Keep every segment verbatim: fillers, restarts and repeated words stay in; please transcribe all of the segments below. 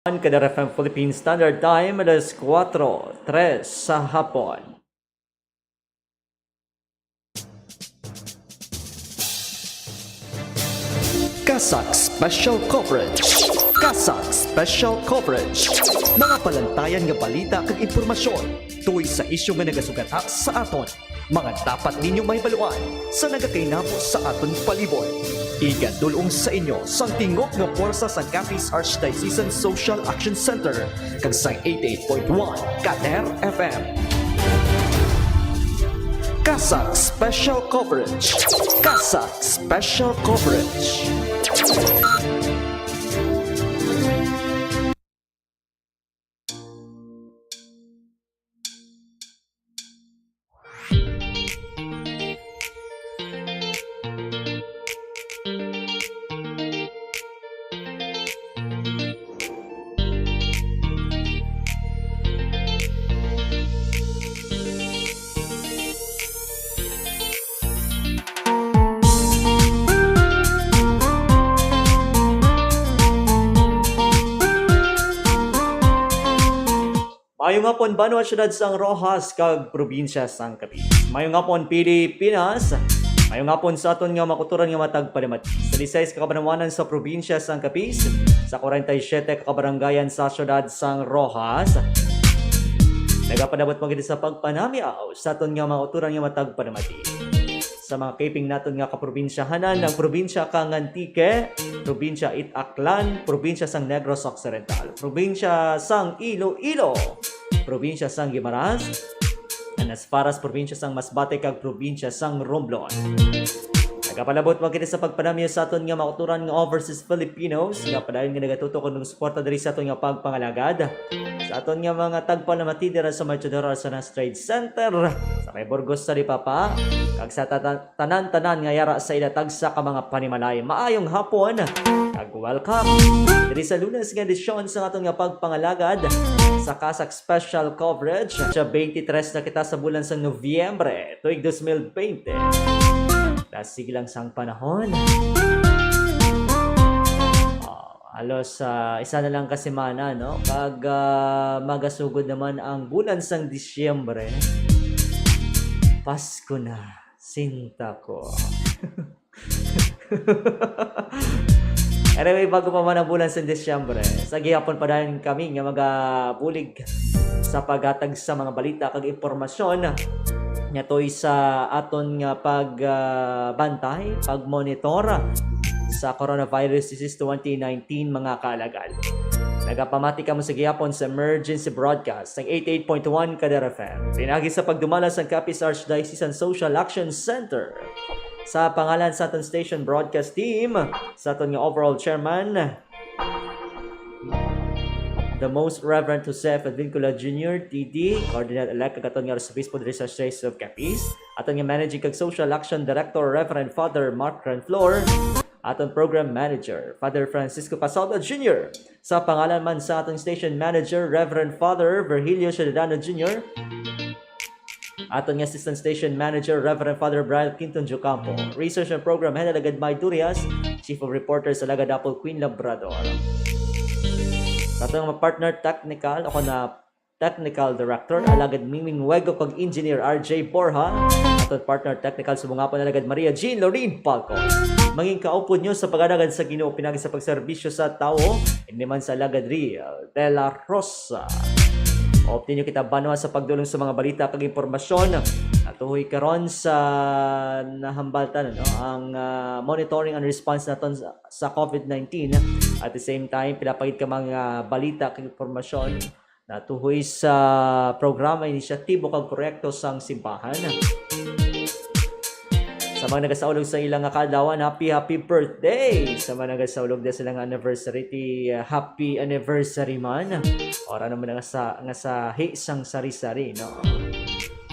Kadar F M Philippine Standard Time, alas kuwatro tres sa hapon. CASAC Special Coverage. CASAC Special Coverage. Mga palantayan nga balita kag impormasyon tungod sa isyu nga nagasugata sa aton, mga dapat ninyo mahibaluan sa nagakainabo sa aton palibot. Igadul-ong sa inyo sang tingog nga pwersa sang Capiz Archdiocesan Social Action Center kag sang eighty-eight point one Kader F M. CASAC Special Coverage. CASAC Special Coverage. Maayong hapon, banwa, siyudad sang Roxas, kag probinsya sang Capiz. Maayong hapon, Pilipinas. Maayong hapon sa aton nga mga kauturan nga matag palamati. Sa disisais ka kabanwanan sa probinsya sang Capiz, sa kwarenta y siyete ka kabaranggayan sa siyudad sang Roxas, nagapanabot mo gid sa pagpanamiaw sa aton nga mga kauturan nga matag palamati. Sa mga kaping naton nga kaprobinsyahanan, ang probinsya kang Antique, probinsya it Aklan, probinsya sang Negros Occidental, probinsya sang Iloilo, probinsya sang Guimaras, Anas Faras, probinsya sang Masbate, kag probinsya sang Romblon. Nagapalabot mo kita sa pagpanamiaw sa aton nga mga kauturan nga overseas Filipinos nga padayon nga nagatutok kag nagsuporta diri sa aton nga pagpangalagad, sa aton nga mga tagpalamati dira sa Machador Arsanas Trade Center, sa may Burgos sa Lipapa, kag sa tata- tanan-tanan nga yara sa ila tagsa ka mga panimalay. Maayong hapon, kag welcome diri sa Lunes nga edisyon sa aton nga pagpangalagad sa CASAC Special Coverage. Sa twenty-three na kita sa bulan sa Nobyembre, tuig dos mil bente. Dasig lang sang panahon. Ah, halos, ah, isa na lang ka semana, no? Kag, ah, magasugod naman ang bulan sang Disyembre. Pasko na, sinta ko. Anyway, bago pa man ang bulan sa Disyembre, sa gihapon padayon kami nga magabulig sa paghatag sa mga balita kag impormasyon nga tuoy sa aton nga pag, ah, bantay, pagmonitor sa coronavirus disease twenty nineteen, mga kaalagad. Nagapamati kamo sa gihapon sa emergency broadcast sang eighty-eight point one Kader F M. Pinaagi sa pagdumala sang Capiz Archdiocesan Social Action Center. Sa pangalan sa aton station broadcast team, sa aton nga overall chairman, the Most Reverend Joseph Advincula Junior, T D, Cardinal-elect kag aton nga Arsobispo diri sa Diocese of Capiz, aton nga Managing kag Social Action Director, Reverend Father Mark Renflor, aton Program Manager, Father Francisco Pasalda Junior, sa pangalan man sa aton Station Manager, Reverend Father Virgilio Ciudadano Junior, aton nga Assistant Station Manager, Reverend Father Brian Quinton Jocampo. Research and Program Head, Alagad May Durias. Chief of Reporters, Alagad Apple Queen Labrador. Sa aton nga partner technical, ako na Technical Director, Alagad Mingming Wego, kag Engineer R J Borja. Aton partner technical subong hapon, Alagad Maria Jean Lorraine Paco. Mangin kaupod nyo sa pag-alagad sa Ginoo pinagi sa pagserbisyo sa tawo, hindi man sa Alagad Real de la Rosa. Update nyo kita, banwa, sa pagdulong sa mga balita kag impormasyon. Natuhoy karon sa nahambaltan, ano, ang, ah, monitoring and response naton sa, sa COVID nineteen. At the same time, pila pa gid ka mga balita kag impormasyon natuhoy sa programa, inisyatibo kag proyekto sang simbahan. Sa mga nagasaulog sa ilang nga kaadlawan, happy, happy birthday! Sa mga nagasaulog na sila nga anniversary, ti, uh, happy anniversary man. Ora naman nga sa, nga sa hi sang sari-sari, no?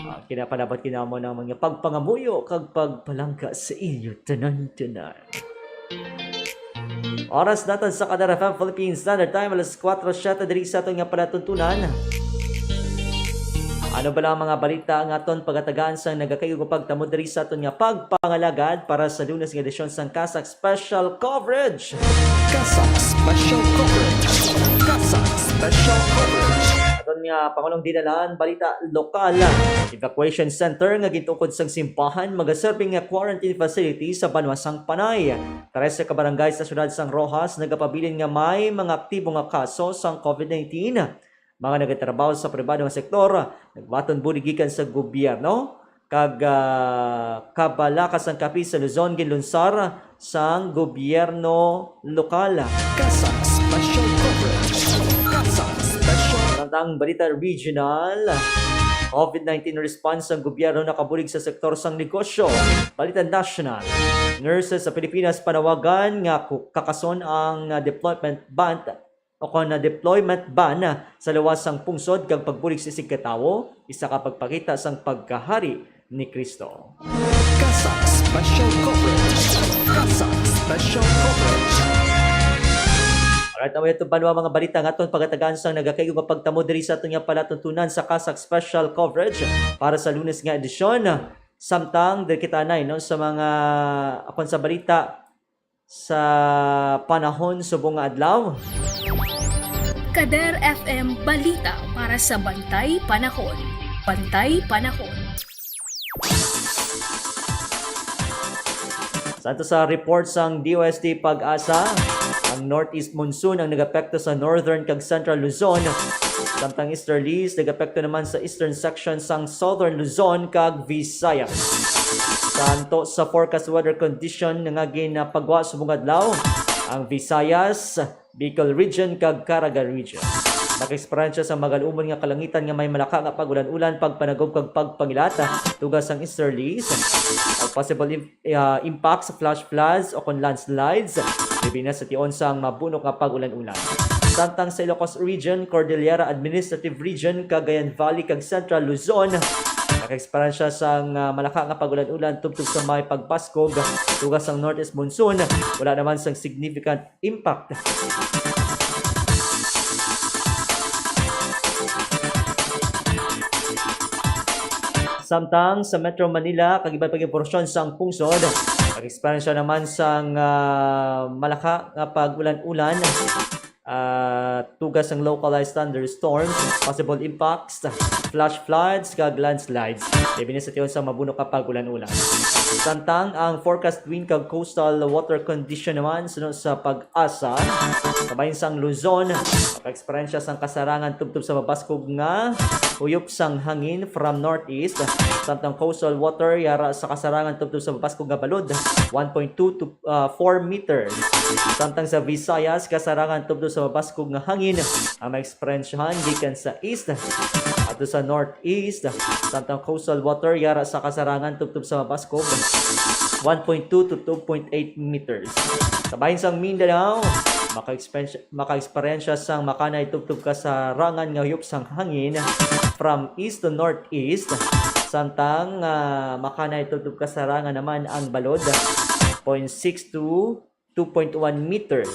Ah, kinapalabat kinamo ng mga pagpangamuyo kag pagpalangga sa inyo tanan-tanan. Oras naton sa Kadar F M Philippine Standard Time, alas kuwatro siyete diri sa aton nga palatuntunan. Ano bala ang mga balita nga aton pagatagaan sang nagakaigo pagtamo diri sa aton nga pagpangalagad para sa Lunes nga edisyon sang CASAC Special Coverage? CASAC Special Coverage. CASAC Special coverage. Aton nga Pangulong Dinalan, balita lokal. Evacuation center nga gintukod sang simbahan magaserbi nga quarantine facility sa banwa sang Panay. Trese ka barangay sa siyudad sang Roxas nagapabilin nga may mga aktibo nga kaso sang COVID nineteen. Mga nagatrabaho sa pribado nga sektor nagbaton bulig gikan sa gobyerno kag, ah, kabalakas ang kapi sa Luzon ginlunsar sang gobyerno lokal. CASAC Special Coverage. CASAC Special. Samtang balita regional, COVID nineteen response sang gobyerno nakabulig sa sektor sang negosyo. Balita national, nurses sa Pilipinas panawagan nga ku-, kakason ang, ah, deployment ban o kon na deployment ban sa luwas sang pungsod kag pagbulig sa isigkatawo, isa ka pagpakita sang pagkahari ni Cristo. CASAC Special Coverage. CASAC Special Coverage. Alright, amo ito banwa mga balita nga aton pagatagaan sang nagakaigo nga pagtamo diri sa aton nga palatuntunan sa CASAC Special Coverage para sa Lunes nga edisyon. Samtang diri kita anay, no, sa mga akon sa balita sa panahon subong nga adlaw. Kader F M Balita para sa Bantay Panahon. Bantay Panahon. Santo sa report sang D O S T PAGASA, ang northeast monsoon ang nagapekto sa northern kag central Luzon, samtang easterlies nagapekto naman sa eastern section sang southern Luzon kag Visayas. Santo sa forecast weather condition nga ginapagwa subong adlaw, ang Visayas, Bicol Region kag Caraga Region. Makaeksperyensya sa magalumon nga kalangitan nga may malaka nga pag-ulan-ulan, pagpanagob kag pagpangilat, tugas sang easterlies, ang possible im- ah, impacts, flash floods o kon landslides, labi na sa tion sang mabunok nga pag-ulan-ulan. Samtang sa Ilocos Region, Cordillera Administrative Region, Cagayan Valley kag Central Luzon, nakaeksperyensya sang, ah, malaka nga pag-ulan-ulan tubtob sa may pagpaskog, tugas sang northeast monsoon, wala naman sang significant impact. Samtang sa Metro Manila kag iban pang portion sang pungsod, nag-eksperyensya naman sang, ah, malaka nga pag-ulan-ulan, ah, tugas sang localized thunderstorms, possible impacts, flash floods kag landslides, labi na sa tion sa mabunok nga pag-ulan-ulan. Samtang ang forecast wind kag coastal water condition naman suno sa PAGASA, kabahin sang Luzon, makaeksperyensya sang kasarangan tubtob sa mabaskog nga huyop sang hangin from northeast, samtang coastal water yara sa kasarangan tubtob sa mabaskog nga balod, one point two to, ah, four meters. Samtang sa Visayas, kasarangan tubtob sa mabaskog nga hangin ang maeksperyensyahan gikan sa east adto sa northeast, samtang coastal water yara sa kasarangan tubtob sa mabaskog, one point two to two point eight meters. Sa bahin sang Mindanao, maka-experien-, maka-eksperyensya sang makanay tubtob kasarangan nga huyop sang hangin from east to northeast, samtang, ah, makanay tubtob kasarangan naman ang balod, point six to two point one meters.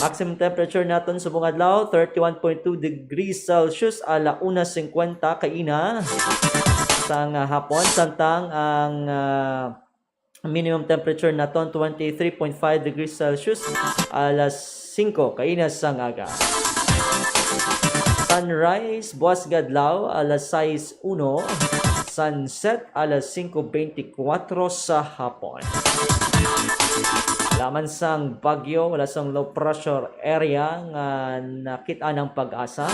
Maximum temperature naton subong adlaw, thirty-one point two degrees Celsius, ala una cincuenta kaina sang, ah, hapon, samtang ang, ah, minimum temperature naton twenty-three point five degrees Celsius, alas singko kaina sang aga. Sunrise buwas nga adlaw, alas sais uno. Sunset, alas singko beintikwatro sa hapon. Wala man sang bagyo, wala sang low pressure area nga nakit-an ang PAGASA.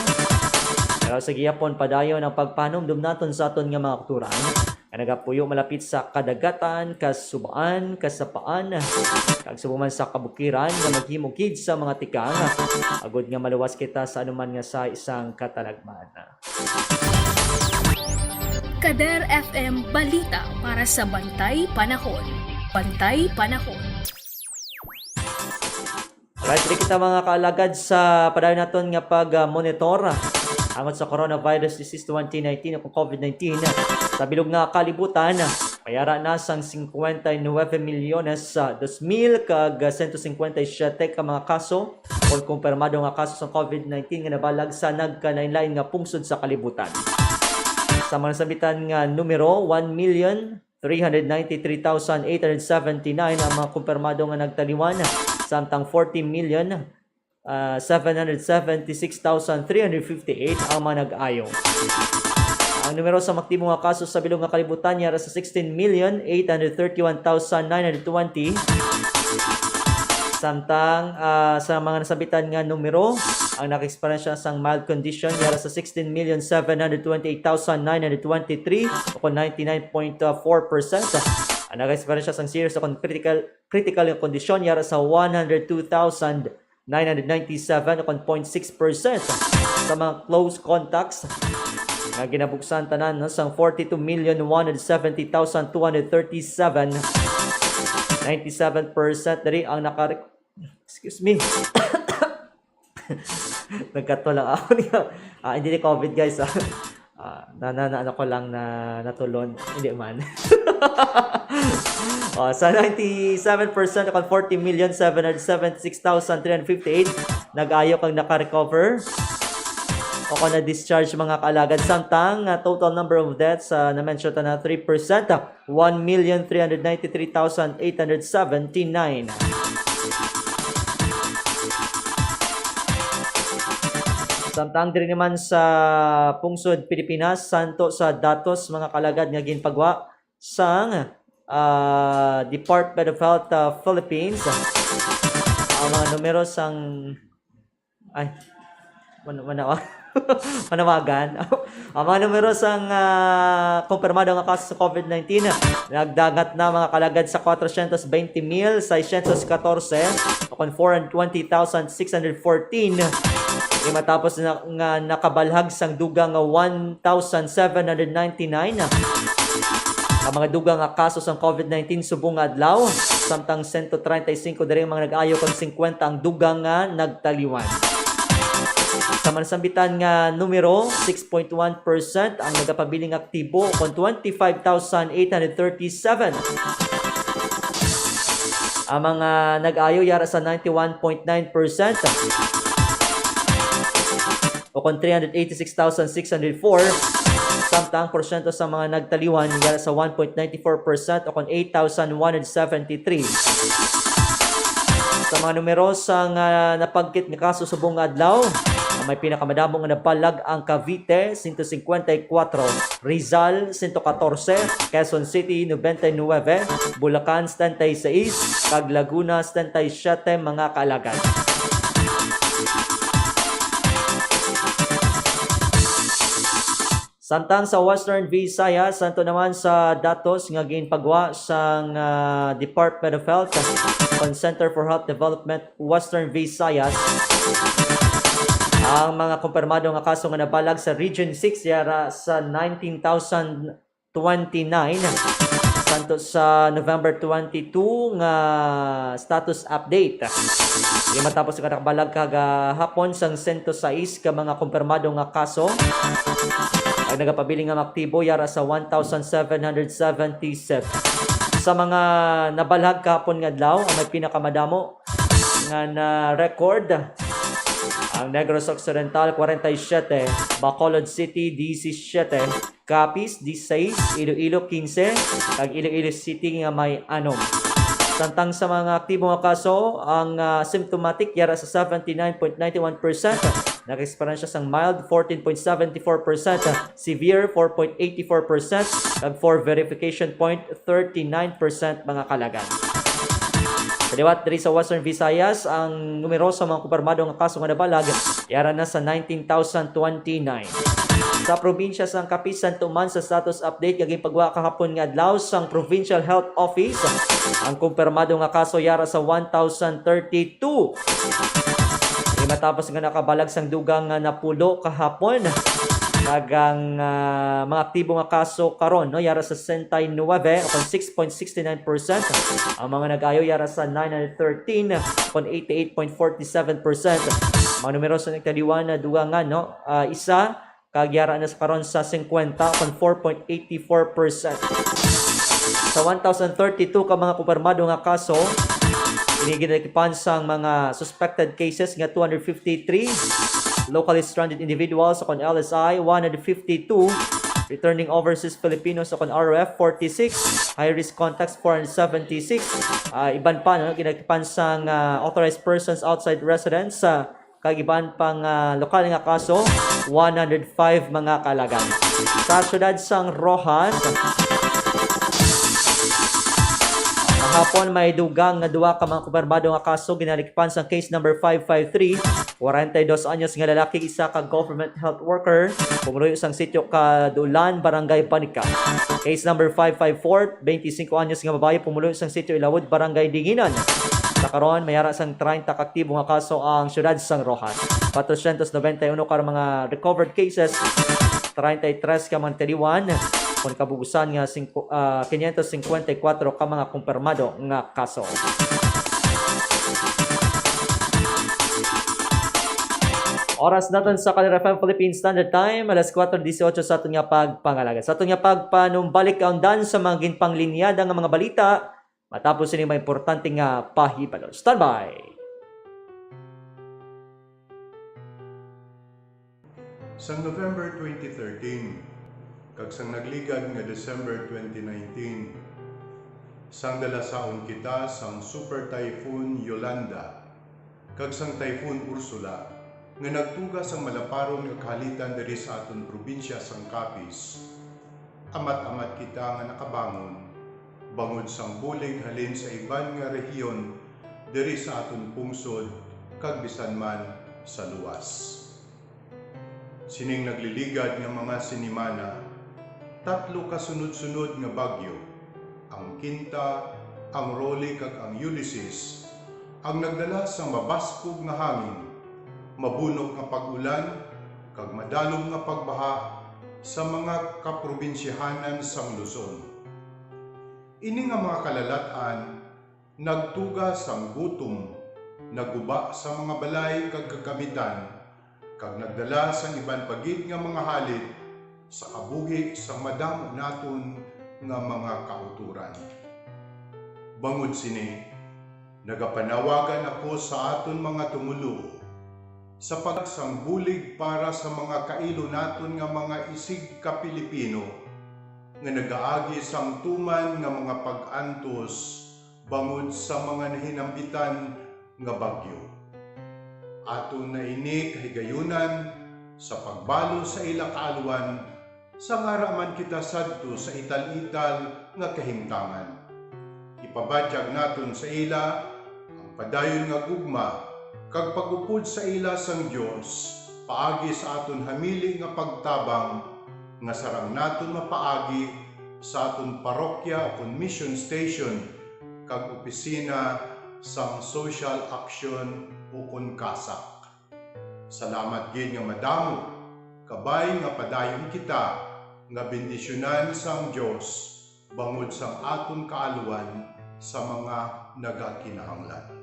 Pero sa gihapon, padayon ang pagpahanumdom naton sa aton nga mga kautoran nga nagapuyo malapit sa kadagatan, kasubaan, kasapaan, kag subong man sa kabukiran nga maghimo gid sa mga tikang, agod nga maluwas kita sa anuman nga sahi sang katalagman. Kader F M Balita para sa Bantay Panahon. Bantay Panahon. Alright, diri kita mga kaalagad sa padayon naton nga pag-monitor angot sa coronavirus disease twenty nineteen o COVID nineteen. Sa bilog nga kalibutan, mayara na sang cincuenta y nueve millones sa dos mil kag ciento cincuenta y siete ka mga kaso o kumpirmado nga kaso sa COVID nineteen nga nabalag sa nagkalainlain nga pungsod sa kalibutan. Sa mga nasambitan nga numero, one million three hundred ninety-three thousand eight hundred seventy-nine ang mga kumpirmado nga nagtaliwan, samtang forty million ah, seven hundred seventy-six thousand three hundred fifty-eight ang mga nag-ayo. Ang numero sa mga aktibo nga kaso sa bilog nga kalibutan yara sa sixteen million eight hundred thirty-one thousand nine hundred twenty. Samtang, ah, sa mga nasambitan nga numero, ang naka-eksperyensya sang mild condition yara sa sixteen million seven hundred twenty-eight thousand nine hundred twenty-three, o kon ninety-nine point four percent. Ang naka-eksperyensya sang serious o kon critical, critical nga kondisyon yara sa one hundred two thousand nine hundred ninety-seven, o kon point six percent sa mga close contacts nga ginabuksan tanan, no, sang forty-two million one hundred seventy thousand two hundred thirty-seven. Ninety-seven percent diri ang naka-, excuse me. Nagkato lang ako niya. Ah, hindi ni COVID, guys, ah. Ah, na, na, na, ano ko lang na natulon. Hindi man. Oh, sa ninety-seven percent, kon forty million seven hundred seventy-six thousand three hundred fifty-eight, nag-ayo kag naka-recover o kon na-discharge, mga kaalagad. Samtang, ah, total number of deaths, ah, na-mention ta na three percent, ah, one million three hundred ninety-three thousand eight hundred seventy-nine. Samtang diri naman sa pungsod Pilipinas, santo sa datos, mga kaalagad, nga ginpagwa sang, ah, Department of Health, ah, Philippines, ang mga numero sang, ay, man-, manawa-, manawagan. Ang mga numero sang, ah, kumpirmado nga kaso sa COVID nineteen, nagdagat na, mga kaalagad, sa kwatrocientos veinte mil seiscientos catorce, o kon four hundred twenty thousand six hundred fourteen. Di matapos na, nga nakabalhag sang dugang nga one thousand seven hundred ninety-nine ang mga dugang nga kaso sang COVID nineteen subong nga adlaw, samtang sento treinta y cinco diri ang mga nag-ayo kag singkwenta ang dugang nga nagtaliwan. Sa mga nasambitan nga numero, six point one percent ang nagapabiling aktibo, kon twenty-five thousand eight hundred thirty-seven ang mga nag-ayo, yara sa ninety-one point nine percent, o kon three hundred eighty-six thousand six hundred four, samtang porsyento sa mga nagtaliwan yara sa one point nine four percent, o kon eight thousand one hundred seventy-three. Sa mga numero sang, ah, napagkit nga kaso subong nga adlaw, ang may pinakamadamo nga nabalag ang Cavite, sento singkwenta y kuwatro, Rizal, sento katorse, Quezon City, nobenta y nuwebe, Bulacan, setenta y seis, kag Laguna, setenta y siete, mga kaalagad. Samtang sa Western Visayas, santo naman sa datos nga ginpagwa sang, ah, Department of Health kon Center for Health Development Western Visayas, ang mga kumpirmado nga kaso nga nabalag sa Region six yara sa nineteen thousand twenty-nine, santo sa November twenty-two nga status update. Di matapos nga nakabalag kagahapon sang sento sais ka mga kumpirmado nga kaso, ang nagapabiling nga aktibo yara sa one thousand seven hundred seventy-seven. Sa mga nabalag kahapon nga adlaw, ang may pinakamadamo nga na-record ang Negros Occidental, forty-seven, Bacolod City, seventy-seven, Capiz, dieciséis, Iloilo, quince, kag Iloilo City nga may anom. Samtang sa mga aktibo nga kaso, ang, ah, symptomatic yara sa seventy-nine point nine one percent, nag-eksperyensya sang mild, fourteen point seven four percent, severe, four point eight four percent, kag for verification point, thirty-nine percent, mga kaalagad. Sa liwat diri sa Western Visayas, ang numero sa mga kumpirmado nga kaso nga nabalag yara na sa nineteen thousand twenty-nine. Sa probinsya sang Capiz, santo man sa status update nga ginpagwa kahapon nga adlaw sang Provincial Health Office, ang kumpirmado nga kaso yara sa one thousand thirty-two. Di matapos nga nakabalag sang dugang nga napulo kahapon, kag ang, ah, mga aktibo nga kaso karon, no, yara sa sesenta y nuebe, o kon six point six nine percent. Ang mga nag-ayo yara sa nine hundred thirteen, kon eighty-eight point forty-seven percent. Mga numero sa nagtaliwan na dugangan, no? Ah, isa, kag yara na sa karon sa singkwenta, kon four point eight four percent. Sa one thousand thirty-two ka mga kumpirmado nga kaso, ini ginatipan sang mga suspected cases nga two hundred fifty-three, locally stranded individuals, kon L S I, one hundred fifty-two, Returning overseas Filipinos o kon R O F, forty-six. High risk contacts, four hundred seventy-six. Ah, iban pa, no, ginatipan sang, ah, authorized persons outside residence, ah, kag iban pang, ah, lokal nga kaso, one hundred five mga kaalagan. Sa siyudad sang Roxas, kahapon may dugang nga duha ka mga kumpirmado nga kaso ginalikipan sang case number five five three. Forty-dos anyos nga lalaki, isa ka government health worker, pumuluyo sang sitio Kadulan, Barangay Banica. Case number five five four, twenty-cinco anyos nga babayi, pumuluyo sang sitio Ilawod, Barangay Dinginan. Sa karon, may ara sang treinta ka aktibo nga kaso ang siyudad sang Roxas. Cuatrocientos noventa y uno ka mga recovered cases, treinta y tres ka mga tiliwan, kon kabubusan nga singko-, ah, quinientos cincuenta y cuatro ka mga kumpirmado nga kaso. Oras naton sa Kalera F M Philippine Standard Time, alas kuwatro dieciocho sa aton nga pagpangalaga. Sa aton nga pagpanumbalik kaundan sa mga ginpanglinyada nga mga balita, matapos ini mga importante nga pahibalo. Standby! Sang November twenty thirteen, kag sang nagligad nga December twenty nineteen, sang dalasaon kita sang Super Typhoon Yolanda kag sang Typhoon Ursula nga nagtuga sang malaparon nga kahalitan diri sa aton probinsya sang Capiz, amat-amat kita nga nakabangon bangod sang bulig halin sa iban nga rehiyon diri sa aton pungsod kag bisan man sa luwas. Sining nagliligad nga mga sinimana, tatlo ka sunod-sunod nga bagyo, ang Quinta, ang Rolly, kag ang Ulysses, ang nagdala sang mabaskog nga hangin, mabunok nga pag-ulan, kag madalom nga pagbaha sa mga kaprobinsyahanan sang Luzon. Ini nga mga kalalat-an nagtuga sang gutom, naguba sa mga balay kag kagamitan, kag nagdala sang iban pa gid nga mga halit sa kabuhi sang madamo naton nga mga kautoran. Bangod sini, nagapanawagan ako sa aton mga tumoluo sa pag-, sang bulig para sa mga kailo naton nga mga isig ka Pilipino nga nagaagi sang tuman nga mga pag-antos bangod sa mga nahinambitan nga bagyo. Aton na ini kahigayunan sa pagbalo sa ila kaalwan, sang ara man kita sadto sa ital-ital nga kahimtangan. Ipabatyag naton sa ila ang padayon nga gugma kag pag-upod sa ila sang Dios paagi sa aton hamili nga pagtabang, nga sarang naton mapaagi sa aton parokya ukon mission station kag opisina sang social action ukon CASAC. Salamat gid nga madamo, kabay nga padayon kita nga bendisyonan sang Dios bangod sang aton kaalwan sa mga nagakinahanglan.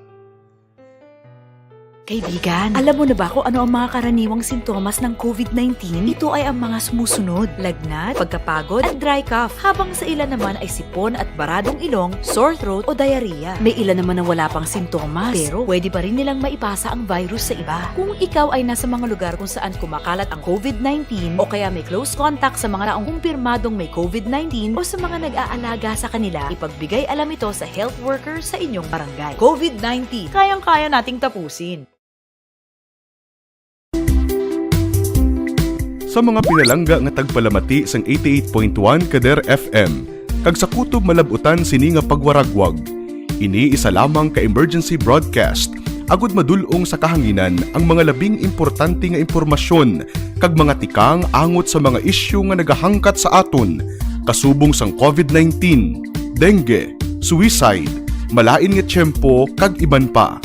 Kaibigan, alam mo na ba kung ano ang mga karaniwang sintomas ng covid nineteen? Ito ay ang mga sumusunod: lagnat, pagkapagod, at dry cough, habang sa ilan naman ay sipon at baradong ilong, sore throat, o diarrhea. May ilan naman na wala pang sintomas, pero pwede pa rin nilang maipasa ang virus sa iba. Kung ikaw ay nasa mga lugar kung saan kumakalat ang covid nineteen o kaya may close contact sa mga taong kumpirmadong may covid nineteen o sa mga nag-aalaga sa kanila, ipagbigay alam ito sa health worker sa inyong barangay. Covid nineteen, kayang-kaya nating tapusin. Sa mga pinalangga nga tagpalamati sang eighty-eight point one Kader F M, kag sa kutob malab-utan sini nga pagwaragwag, ini isa lamang ka emergency broadcast, agud madul-ong sa kahanginan ang mga labing importante nga impormasyon kag mga tikang angot sa mga isyu nga nagahangkat sa aton, kasubong sang covid nineteen, dengue, suicide, malain nga tiyempo, kag iban pa.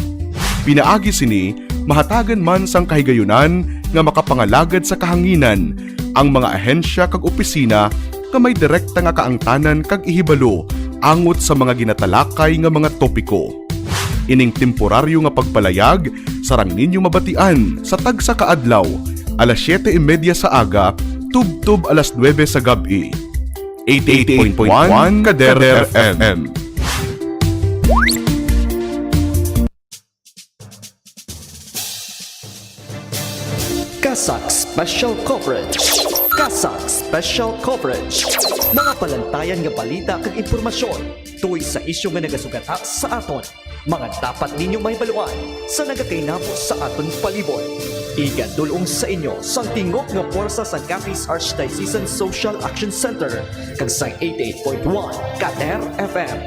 Pinaagi sini, mahatagan man sang kahigayunan nga makapangalagad sa kahanginan ang mga ahensya kag opisina nga may direkta nga kaangtanan kag ihibalo angot sa mga ginatalakay nga mga topiko. Ining temporaryo nga pagpalayag sarang ninyo mabatian sa tagsa ka adlaw, alas siyete y media sa aga tubtob alas nuebe sa gab-i. Eighty-eight point one Kader F M. CASAC Special Coverage. CASAC Special Coverage. Mga palantayan nga balita kag impormasyon tungod sa isyu nga nagasugata sa aton. Mga dapat ninyo mahibaluan sa nagakainabo sa aton palibot. Igadulong sa inyo sang tingog nga pwersa sang Capiz Archdiocesan Social Action Center kag sang eighty-eight point one Kader F M.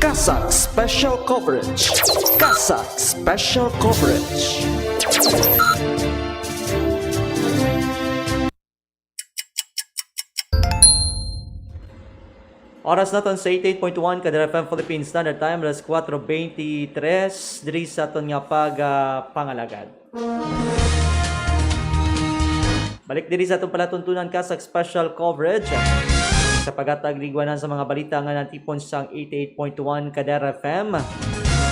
CASAC Special Coverage. CASAC Special Coverage. Oras naton sa eighty-eight point one Kader F M Philippine Standard Time, alas kuwatro beintitrés, diri sa aton nga pag, ah, pangalagad. Balik diri sa atong palatuntunan, CASAC Special Coverage. Sa paghatag ligwanan sa mga balita nga natipon sang eighty-eight point one Kader F M.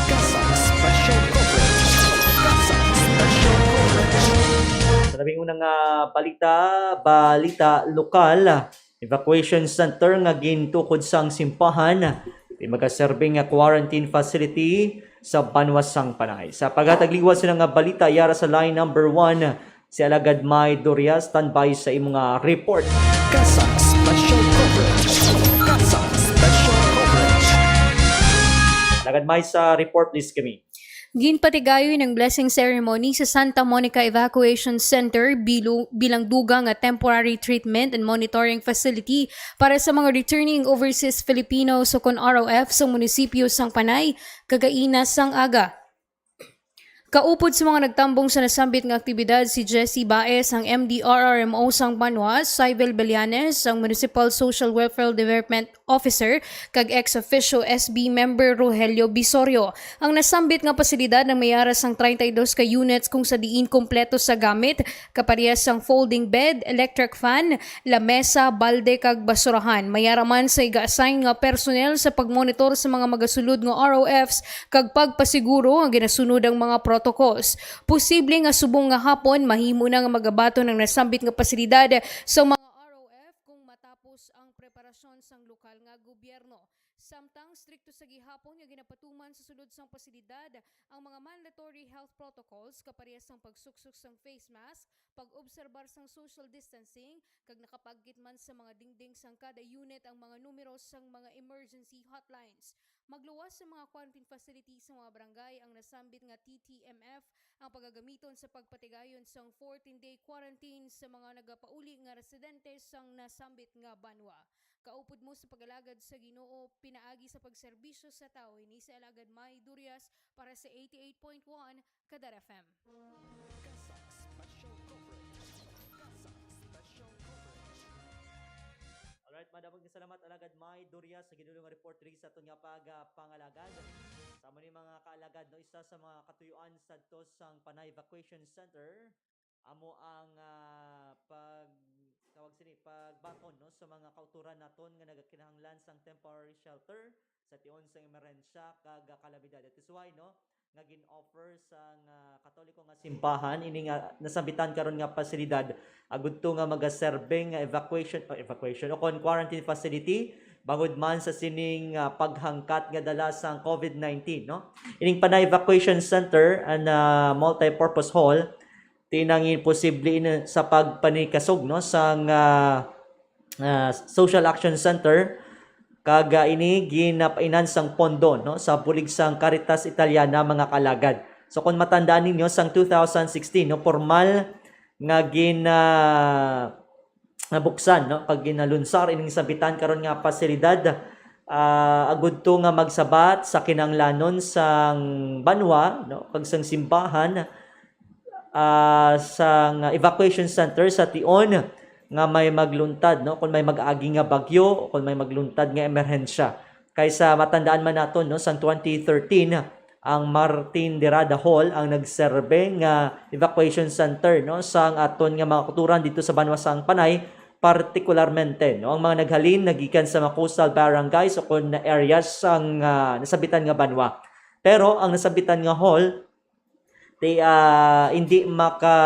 CASAC Special Coverage. CASAC Special Coverage. Sa labing unang, ah, balita, balita lokal, evacuation center nga gintukod sang simbahan, di magaserbe nga quarantine facility sa banwa sang Panay. Sa paghatag liwat sina nga balita, yara sa line number one, si Alagad May Doria, standby sa imo nga report. CASAC Special Coverage. CASAC Special Coverage. Alagad May, sa report, please kami. Ginpatigayon ang blessing ceremony sa Santa Monica Evacuation Center bilu-, bilang dugang nga temporary treatment and monitoring facility para sa mga returning overseas Filipinos o kon R O F sa munisipyo sang Panay, kagaina sang aga. Kaupod sa mga nagtambong sa nasambit nga aktibidad si Jessie Baez, ang M D R R M O sang banwa, Syvel Belianes, ang Municipal Social Welfare Development Officer, kag ex officio S B member Rogelio Bisorio. Ang nasambit nga pasilidad ang may ara sang treinta y dos ka units kung sa diin kompleto sa gamit, kaparehas sang folding bed, electric fan, lamesa, balde, kag basurahan. May ara man sa iga-assign nga personnel sa pagmonitor sa mga magasulod nga R O Fs kag pagpasiguro nga ginasunod ang mga protocols. Posible nga subong nga hapon mahimo na nga magabaton ang nasambit nga pasilidad sa mga R O F kung matapos ang preparasyon sang lokal nga gobyerno. Samtang strikto sa gihapon nga ginapatuman sa sulod sang pasilidad ang mga mandatory health protocols, kaparehas sang pagsuksok sang face mask, pag-obserbar sang social distancing, kag nakapaagkit man sa mga dingding sang kada unit ang mga numero sang mga emergency hotlines. Magluwas sa mga quarantine facility sa mga barangay ang nasambit nga T T M F ang pagagamiton sa pagpatigayon sang fourteen-day quarantine sa mga nagapauli nga residente sang nasambit nga banwa. Kaupod mo sa pag-alagad sa Ginoo pinaagi sa pagserbisyo sa tawo, ini si Alagad May Durias para sa eighty-eight point one Kader F M. CASAC Special Coverage. CASAC Special Coverage. Alright, madamo nga salamat, Alagad May Durias, sa gidulong nga report diri sa aton nga pag, ah, pangalagad. Sa amo ni mga kaalagad, no, isa sa mga katuyuan sadto sang Panay Evacuation Center, amo ang, ah, pag, tawag sini, pagbaton, no, sa mga kautoran naton nga nagakinahanglan sang temporary shelter sa tion sang emerhensya kag, ah, kalamidad. That is why, no, nga gin-offer sang, ah, Katoliko nga simbahan ini nga nasambitan karon nga pasilidad, agud to nga magaserbe nga evacuation, ah, evacuation o kon quarantine facility bangod man sa sining, ah, paghangkat nga dala sang COVID nineteen, no? Ining Panay Evacuation Center and, ah, Multipurpose Hall, tinangin posible ini sa pagpanikasog, no, sang, ah, ah, Social Action Center, kag, ah, ini ginapainan sang pondo, no, sa bulig sang Caritas Italiana, mga kaalagad. So, kung matandaan ninyo, sang two thousand sixteen, no, formal nga gin-, ah, nabuksan, no, kag ginalunsar ining sambitan karon nga pasilidad, ah, agud to nga magsabat sa kinahanglanon sang banwa, no, kag sang simbahan, ah, sang evacuation center sa tion nga may magluntad, no, kung may mag-agi nga bagyo, kung may magluntad nga emerhensya. Kay sa matandaan man naton, no, sang twenty thirteen, ang Martin de Rada Hall ang nagserbe nga evacuation center, no, sang aton nga mga kautoran dito sa banwa sang Panay, partikularmente, no, ang mga naghalin nagikan sa mga coastal barangays o kon areas sang, ah, nasabitan nga banwa. Pero ang nasabitan nga hall, they, ah, hindi maka,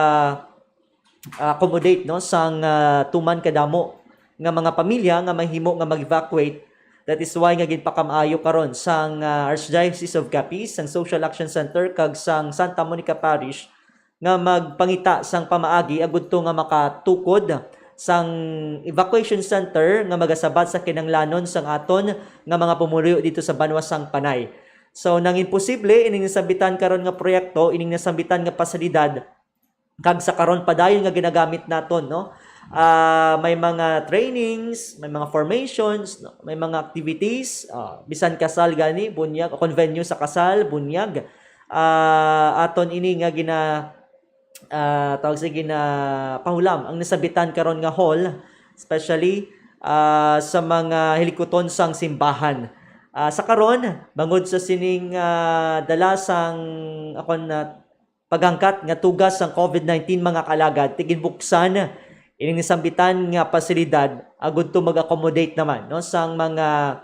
ah, accommodate, no, sang, ah, tuman kadamo nga mga pamilya nga mahimo nga mag-evacuate. That is why nga ginpakamaayo karon sang, ah, Archdiocese of Capiz, sang Social Action Center, kag sang Santa Monica Parish nga magpangita sang pamaagi agud to nga makatukod sang evacuation center nga magasabat sa kinahanglanon sang aton nga mga pumuluyo dito sa banwa sang Panay. So, nangin posible ining nasambitan karon nga proyekto, ining nasambitan nga pasilidad, kag sa karon padayon nga ginagamit naton, no? Ah, may mga trainings, may mga formations, no? May mga activities, ah, bisan kasal gani, bunyag, o kon venue sa kasal, bunyag. Ah, aton ini nga gina-, ah, tawag sa gina-, pahulam ang nasabitan karon nga hall, especially, ah, sa mga hilikuton sang simbahan. Ah, sa karon, bangod sa sining, ah, dala sang akon na paghangkat nga tugas sang covid nineteen, mga kaalagad, ti ginbuksan ining nasambitan nga pasilidad agud to mag-accommodate naman, no, sang mga,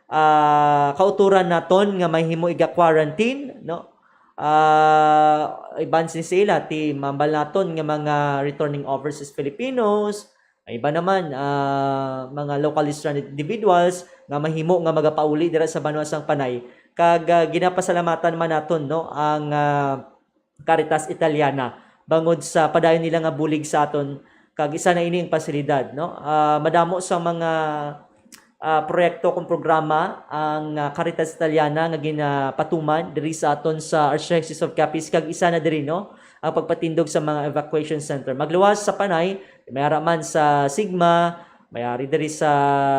ah, kautoran naton nga mahimo iga-quarantine, no? Ah, iban sin sila, ti mambal naton nga mga returning overseas Filipinos, may iba naman, ah, mga locally stranded individuals nga mahimo nga magapauli dira sa banwa sang Panay. Kag, ah, ginapasalamatan man naton, no, ang, ah, Caritas Italiana bangod sa padayon nila nga bulig sa aton, kag isa na ini ang pasilidad, no? Ah, madamo sa mga, ah, proyekto kung programa ang, ah, Caritas Italiana nga ginapatuman diri sa aton sa Archdiocese of Capiz, kag isa na diri, no, ang pagpatindog sa mga evacuation center. Magluwas sa Panay, may ara man sa Sigma, may ari diri sa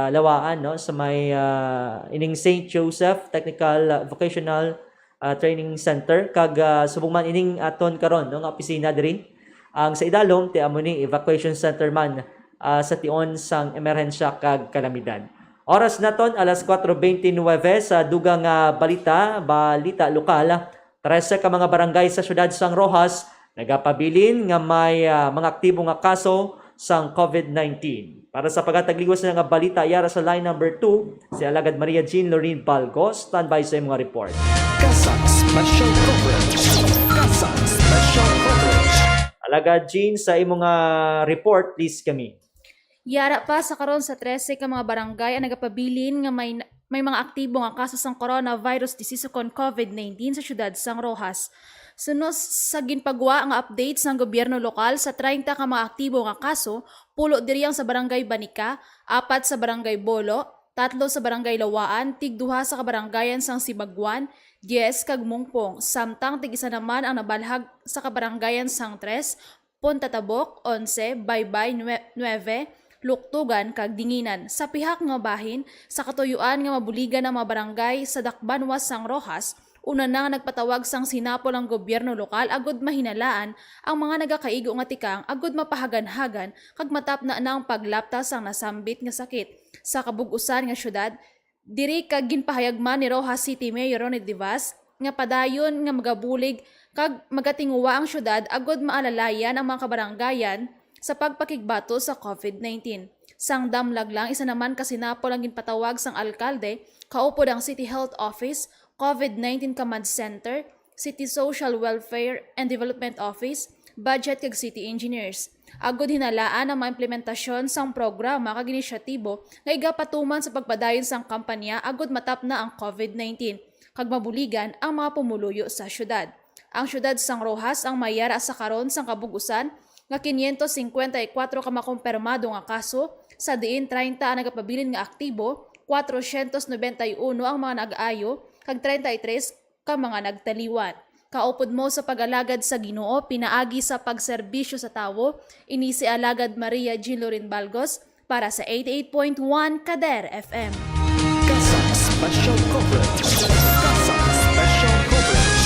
Lawaan, no, sa may, ah, ining Saint Joseph Technical, ah, Vocational, ah, Training Center, kag, ah, subong man ining aton karon, no, nga opisina diri. Ang sa idalom, ti amo ni evacuation center man, ah, sa tion sang emerhensya kag kalamidad. Oras naton, alas kuwatro bente nuebe. Sa dugang nga balita, balita lokal, trese ka mga barangay sa siyudad sang Roxas nagapabilin nga may, ah, mga aktibo nga kaso sang covid nineteen. Para sa paghatag liwat sa nga balita, yara sa line number two, si Alagad Maria Jean Lorraine Balgos, standby sa imong report. CASAC Special Coverage. CASAC Special Coverage. Alagad Jean, sa imong, ah, report, please kami. Yara pa, sa karon sa trese ka mga barangay ang nagapabilin nga may, may mga aktibo nga kaso sang coronavirus disease ukon covid nineteen sa siyudad sang Roxas. Suno sa ginpagwa nga update sang gobyerno lokal, sa treinta ka mga aktibo nga kaso, pulo diri ang sa Barangay Banica, apat sa Barangay Bolo, tatlo sa Barangay Lawaan, tigduha sa kabarangayan sang Sibaguan, Diez kag Mungpong, samtang tig-isa naman ang nabalhag sa kabarangayan sang Tres, Punta Tabok, Onse, Baybay, Nue-, Nueve, Luktugan, kag Dinginan. Sa pihak nga bahin, sa katuyuan nga mabuligan ang mga barangay sa dakbanwa sang Roxas, una na nga nagpatawag sang sinapol ang gobyerno lokal agud mahinalaan ang mga nagakaigo nga tikang agud mapahaganhagan kag matapna na ang paglapta sang nasambit nga sakit. Sa kabug-usan nga siyudad, diri kag ginpahayag man ni Roxas City Mayor Ronnie Devas nga padayon nga magabulig kag magatinguha ang siyudad agud maalalayan ang mga kabarangayan sa pagpakigbato sa covid nineteen. Sang damlag lang, isa naman ka sinapol ang ginpatawag sang alkalde, kaupod ang City Health Office, covid nineteen Command Center, City Social Welfare and Development Office, budget kag city engineers, agud hinalaan ang mga implementasyon sang programa kag inisyatibo nga igapatuman sa pagpadayon sang kampanya agud matapna ang covid nineteen kag mabuligan ang mga pumuluyo sa siyudad. Ang siyudad sang Roxas ang may yara sa karon sang kabug-usan nga quinientos cincuenta y cuatro ka makumpirmado nga kaso, sa diin treinta ang nagapabilin nga aktibo, cuatrocientos noventa y uno ang mga nag-ayo, kag treinta y tres ka mga nagtaliwan. Kaupod mo sa pag-alagad sa Ginoo pinaagi sa pagserbisyo sa tawo, ini si Alagad Maria Jean Lorin Balgos para sa eighty-eight point one Kader F M. CASAC Special Coverage. CASAC Special Coverage.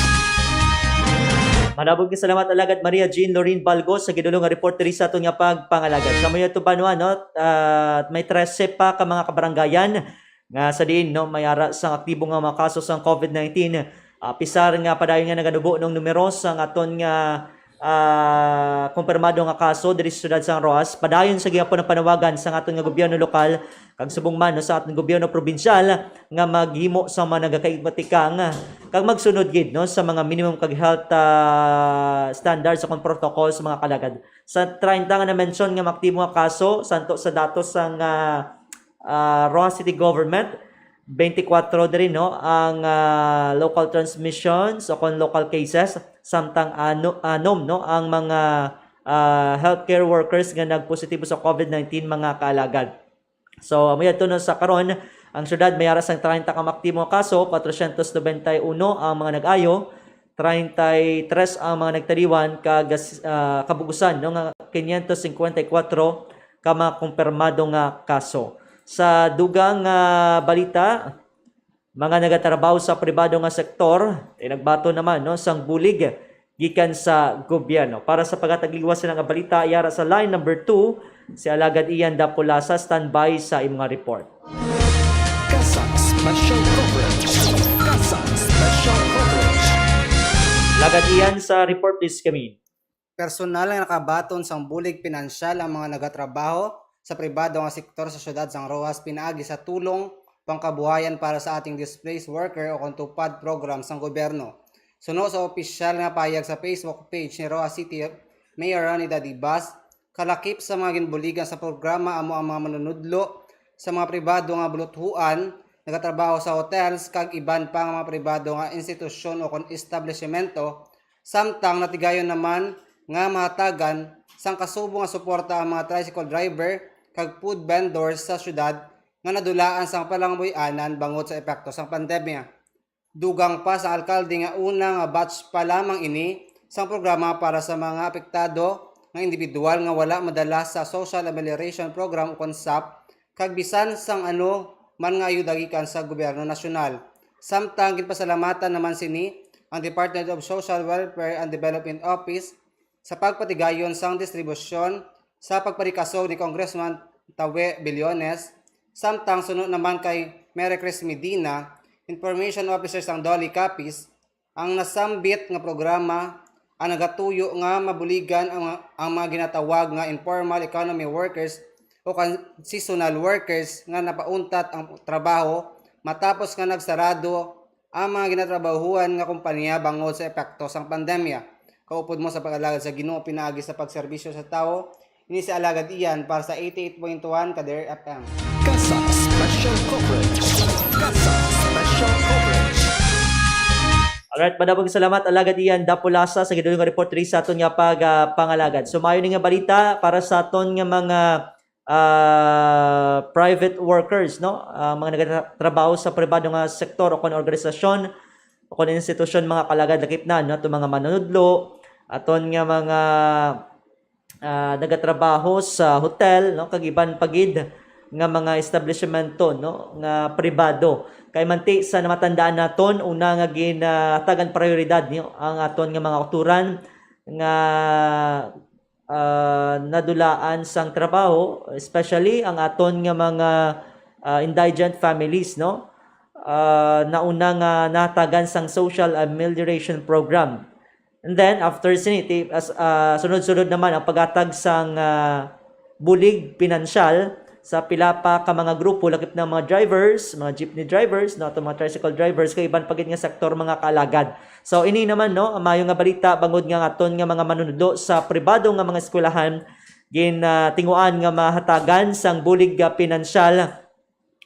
Manabog nga salamat, Alagad Maria Jean Lorin Balgos, sa gidulong nga report diri sa aton nga pagpangalagad. Sa mga tubanwa, no? Ah, may trese pa ka mga kabarangayan nga sa diin, no, may ara sang aktibo nga mga kaso sang covid nineteen. Ah, pisar nga padayon nga naganubo nung numeros ang aton nga, ah, kumpirmado nga kaso diri sa siyudad sang Roxas, padayon sa gihapon ang panawagan sang aton nga gobyerno lokal kag subong man, no, sa aton gobyerno probinsyal nga maghimo sa mga nagakaigo nga tikang kag magsunod gid, no, sa mga minimum kag health, ah, standards sa kon protocol sa mga kalagad. Sa treinta nga na-mention nga mga aktibo nga kaso, santo sa datos sang, ah, ah, Roxas City Government, twenty-four diri, no, ang, ah, local transmissions o kon local cases, samtang ano, anom, no, ang mga, ah, healthcare workers nga nagpositibo sa COVID nineteen, mga kaalagad. So, amo yadto, no, sa karon, ang syudad may ara sang treinta ka mga aktibo nga kaso, four hundred ninety-one ang mga nag-ayo, treinta y tres ang mga nagtaliwan, kag, ah, kabug-usan, no, nga quinientos cincuenta y cuatro ka mga kumpirmado nga kaso. Sa dugang, ah, balita, mga nagatrabaho sa pribado nga sektor, eh, nagbaton naman, no, sang bulig gikan sa gobyerno. Para sa paghatag liwat sa mga balita, yara sa line number two, si Alagad Ian Dapulasa, standby sa imong report. CASAC Special Coverage. CASAC Special Coverage. Alagad Ian, sa report, please, kami. Personal nga nakabaton sang bulig pinansyal ang mga nagatrabaho sa pribado nga sektor sa siyudad sang Roxas pinaagi sa tulong pangkabuhayan para sa ating displaced worker o kon TUPAD program sang gobyerno. Suno sa opisyal nga pahayag sa Facebook page ni Roxas City Mayor Ronnie Dadibas, kalakip sa mga ginbuligan sa programa amo ang mga manunudlo sa mga pribado nga buluthuan, nagatrabaho sa hotels, kag iban pa nga mga pribado nga institusyon o kon establishmento, samtang natigayon naman nga mahatagan sang kasubo nga suporta ang mga tricycle driver kag food vendors sa siyudad nga nadulaan sang palangabuy-anan bangod sa epekto sang pandemya. Dugang pa sa alkalde nga una nga batch pa lamang ini sang programa para sa mga apektado nga individual nga wala madala sa Social Amelioration Program o kon SAP, kag bisan sang ano man nga ayuda gikan sa gobyerno nasyonal. Samtang ginpasalamatan naman sini ang Department of Social Welfare and Development Office sa pagpatigayon sang distribusyon sa pagparikasog ni Congressman Tawe Billones, samtang suno naman kay Mary Chris Medina, Information Officer sang DOLE Capiz, ang nasambit nga programa ang nagatuyo nga mabuligan ang, ang mga ginatawag nga informal economy workers o kan seasonal workers nga napauntat ang trabaho matapos nga nagsarado ang mga ginatrabahuan nga kompanya bangod sa epekto sang pandemya. Kaupod mo sa pag-alagad sa Ginoo pinaagi sa pagserbisyo sa tawo, ini si Alagad Ian para sa eighty-eight point one Kader F M. CASAC Special Coverage. CASAC Special Coverage. Alright, madamong salamat, Alagad Ian Dapulasa, sa gidulong nga report diri sa aton nga pag, ah, pangalagad. So, maayo ni nga balita para sa aton nga mga, ah, private workers, no? Ah, mga nagatrabaho sa pribado nga sektor o kon organisasyon o kon institusyon, mga kaalagad, lakip na, no? Aton mga manunudlo, aton nga mga, ah, nagatrabaho sa hotel, no, kag iban pa gid nga mga establishmento, no, nga pribado. Kay manti sa namatandaan naton, una nga ginhatagan prioridad, no, ang aton nga mga kautoran nga, ah, nadulaan sang trabaho, especially ang aton nga mga, ah, indigent families, no, ah, nauna nga nahatagan sang Social Amelioration Program. And then, after sini, ti-, as, ah, sunod-sunod naman ang paghatag sang, ah, bulig pinansyal sa pila pa ka mga grupo, lakip na mga drivers, mga jeepney drivers, no, ato mga tricycle drivers, kag iban pa gid nga sektor, mga kaalagad. So, ini naman, no, ang maayo nga balita bangod nga ang aton nga mga manunudlo sa pribado nga mga eskwelahan, gintinguhaan nga mahatagan sang bulig nga pinansyal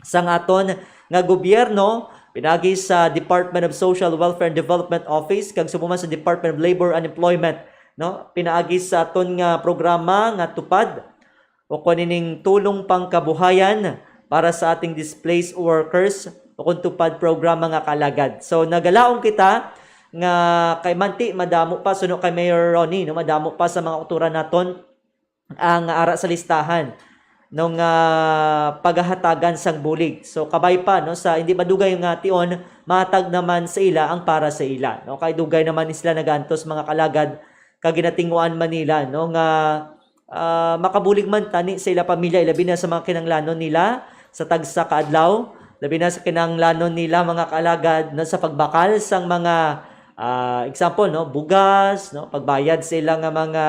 sang aton nga gobyerno, pinaagi sa Department of Social Welfare and Development Office kag subong man sa Department of Labor and Employment, no? Pinaagi sa aton nga programa nga TUPAD, o kon ining Tulong Pangkabuhayan para sa ating displaced workers, o kon TUPAD program, mga kaalagad. So, nagalaom kita nga kay manti madamo pa, suno kay Mayor Ronnie, no, madamo pa sa mga kautoran naton ang ara sa listahan nung, ah, paghahatagan sang bulig. So, kabay pa, no, sa hindi madugay nga tion, matag naman sa ila ang para sa ila, no? Kay dugay naman ni sila nagaantos, mga kaalagad, kag ginatinguan man nila, no, nga, ah, makabulig man tani sa ila pamilya, ilabi na sa mga kinahanglanon nila sa tagsa ka adlaw, labi na sa kinahanglanon nila, mga kaalagad, no, sa pagbakal sang mga, ah, example, no, bugas, no, pagbayad sa ila nga mga,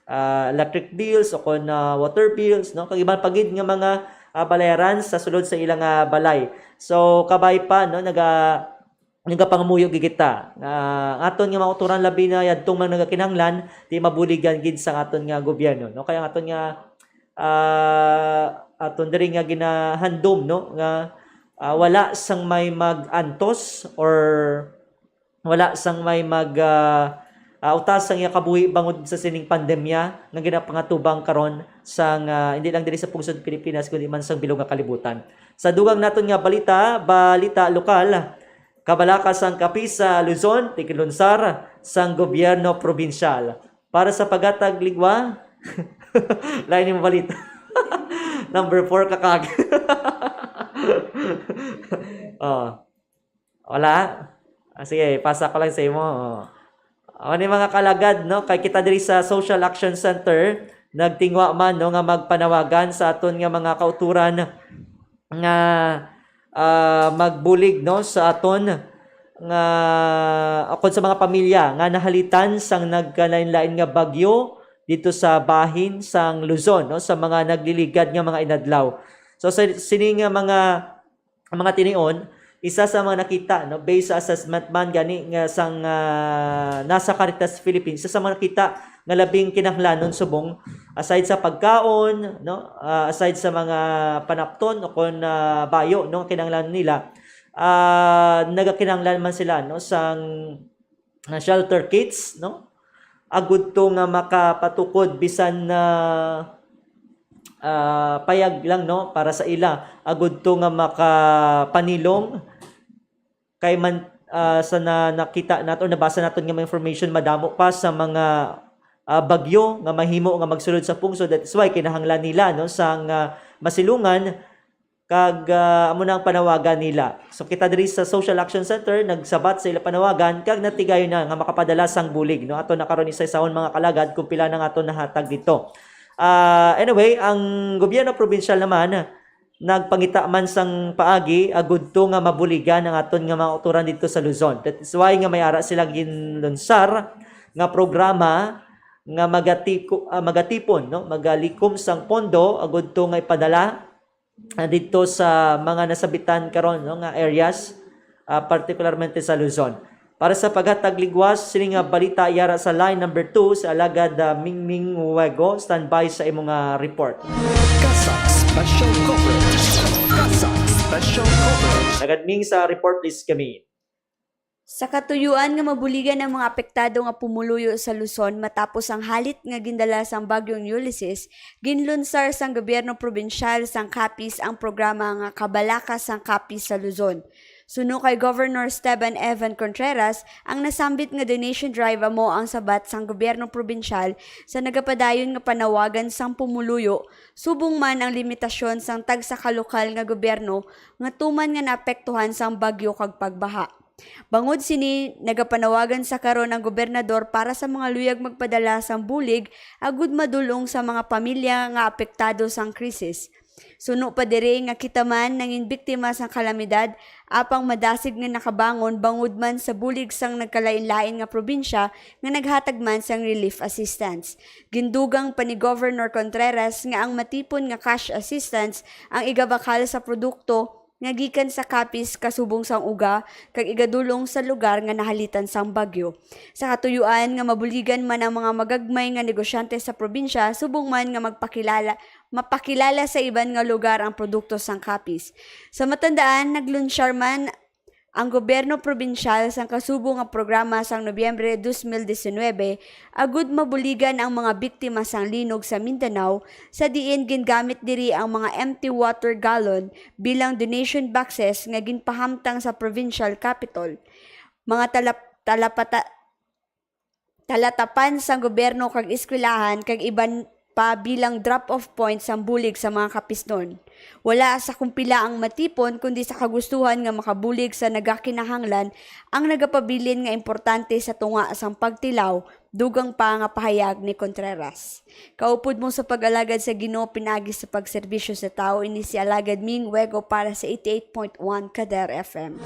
ah, electric bills o kon, ah, water bills, no, kag iban pa gid nga mga, ah, bayaran sa sulod sa ila nga balay. So, kabay pa, no, naga-, nagapangamuyo gid kita nga aton nga mga kautoran, labi na yadtong mga nagakinahanglan, di mabuligan gid sang aton nga gobyerno, no? Kaya ang aton nga, ah, aton diri nga ginahandom, no, nga ah, wala sang may mag-antos or wala sang may mag, ah, ah, utas sang iya kabuhi bangod sa sining pandemya nga ginapangatubang karon sang, ah, hindi lang diri sa pungsod Pilipinas, kundi man sang bilog nga kalibutan. Sa dugang naton nga balita, balita lokal, kabalaka sang kape sa Luzon, tigilunsar sang gobyerno probinsyal. Para sa paghatag ligwa, lain yung balita. Number four, kakag. Oh. Wala? Ah, sige, pasa ko lang sa imo. Oh. Ano yung mga kalagad, no? Kay kita diri sa Social Action Center, nagtingwa man, no, nga magpanawagan sa aton nga mga kauturan nga, ah, magbulig, no, sa aton nga, akon sa mga pamilya nga nahalitan sang nagkalain-lain nga bagyo dito sa bahin sang Luzon, no, sa mga nagliligad nga mga inadlaw. So, sa sini nga mga mga tinion, isa sa mga nakita, no, based sa assessment man gani nga sang, ah, nasa Caritas Philippines, isa sa mga nakita nga labing kinahanglanon subong, aside sa pagkaon, no, ah, aside sa mga panapton o kon, ah, bayo, no, kinahanglan nila, ah, nagakinahanglan man sila, no, sang nga shelter kits, no? Agud to nga makapatukod bisan na, ah, payag lang, no, para sa ila. Agud to nga makapanilong kay man, ah, sa na, nakita nato, nabasa naton nga mga information, madamo pa sa mga, ah, bagyo nga mahimo nga magsulod sa pungsod. That is why kinahanglan nila, no, sang, ah, masilungan kag, ah, amo na ang panawagan nila. So, kita diri sa Social Action Center nagsabat sa ila panawagan kag natigayon na nga makapadala sang bulig, no? Ato na karon isa-isahon, mga kalagad, kung pila na nga aton nahatag dito. Ah, anyway, ang gobyerno probinsyal naman nagpangita man sang paagi agud to nga mabuligan ang aton nga mga kauturan dito sa Luzon. That is why nga may ara sila ginlunsar nga programa nga magatiko-, ah, magatipon, no? Magalikom sang pondo agud to nga ipadala, ah, dito sa mga nasabitan karon, no, nga areas, ah, partikularmente sa Luzon. Para sa paghatag ligwas sini nga balita, yara sa line number two si Alagad, ah, Mingming Wego. Standby sa imo nga report. CASAC Special Coverage. CASAC Special Coverage. Alagad Ming, sa report, please kami. Sa katuyuan nga mabuligan ang mga apektado nga pumuluyo sa Luzon matapos ang halit nga gindala sang Bagyong Ulysses, ginlunsar sang gobyerno probinsyal sang Capiz ang programa nga Kabalaka sang Capiz sa Luzon. Suno kay Governor Esteban Evan Contreras, ang nasambit nga donation drive amo ang sabat sang gobyerno probinsyal sa nagapadayon nga panawagan sang pumuluyo, subong man ang limitasyon sang tagsa ka lokal nga gobyerno nga tuman nga naapektuhan sang bagyo kag pagbaha. Bangod sini, nagapanawagan sa karon ang gobernador para sa mga luyag magpadala sang bulig agud madul-ong sa mga pamilya nga apektado sang krisis. Suno pa diri nga kita man nangin biktima sang kalamidad, apang madasig nga nakabangon bangod man sa bulig sang nagkalain-lain nga probinsya nga naghatag man sang relief assistance. Gindugang pa ni Governor Contreras nga ang matipon nga cash assistance ang igabakal sa produkto nga gikan sa Capiz kasubong sang uga kag igadul-ong sa lugar nga nahalitan sang bagyo. Sa katuyuan nga mabuligan man ang mga magagmay nga negosyante sa probinsya, subong man nga magpakilala, mapakilala sa iban nga lugar ang produkto sang Capiz. Sa matandaan, naglunsyar man ang gobyerno probinsyal sang kasubong nga programa sang Nobyembre dos mil diecinuebe agud mabuligan ang mga biktima sang linog sa Mindanao, sa diin gingamit diri ang mga empty water gallon bilang donation boxes nga ginpahamtang sa provincial capitol, mga talap-, talapata-, talatapan sang gobyerno kag eskwelahan, kag iban pa bilang drop-off point sang bulig sa mga Capiznon. Wala sa kung pila ang matipon, kundi sa kagustuhan nga makabulig sa nagakinahanglan ang nagapabilin nga importante sa tunga sang pagtilaw, dugang pa nga pahayag ni Contreras. Kaupod mo sa pag-alagad sa Ginoo pinaagi sa pagserbisyo sa tawo, ini si Alagad Ming Wego para sa eighty-eight point one Kader F M.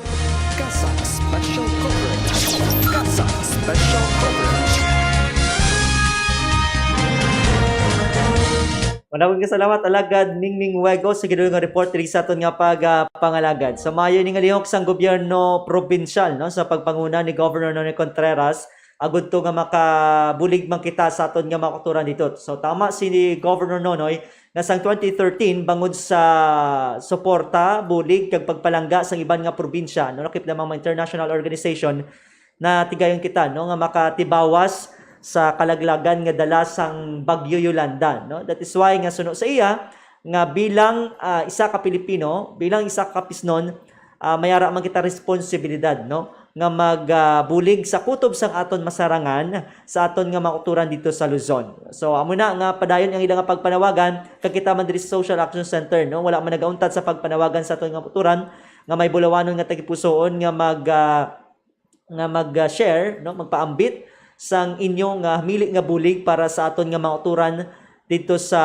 CASAC Special Coverage. CASAC Special Coverage. Madamong kasalamat, Alagad Mingming Wego, sa gidulong nga report diri sa aton nga pag, ah, pangalagad. Sa maayo ning alihok sang gobyerno probinsyal, no, sa pagpanguna ni Governor Nonny Contreras, agud to nga makabulig man kita sa aton nga mga kautoran dito. So, tama si Governor Nonoy nga sang twenty thirteen, bangod sa suporta, bulig, kag pagpalangga sang iban nga probinsya, no, lakip lamang mga international organization, natigayon kita, no, nga makatibawas sa kalaglagan nga dala sang Bagyo Yolanda, no? That is why nga suno sa iya nga bilang, ah, isa ka Pilipino, bilang isa ka Kapisnon, ah, may ara man kita responsibilidad, no, nga magbulig sa kutob sang aton masarangan, sa aton nga mga kautoran dito sa Luzon. So, amo na nga padayon ang ila nga pagpanawagan, kag kita man diri sa Social Action Center, no, wala man nagauntat sa pagpanawagan sa aton nga kautoran nga may bulawanon nga tagipusoon nga mag, ah, nga mag-share, no, magpaambit sang inyo nga mili nga bulig para sa aton nga mga kautoran dito sa,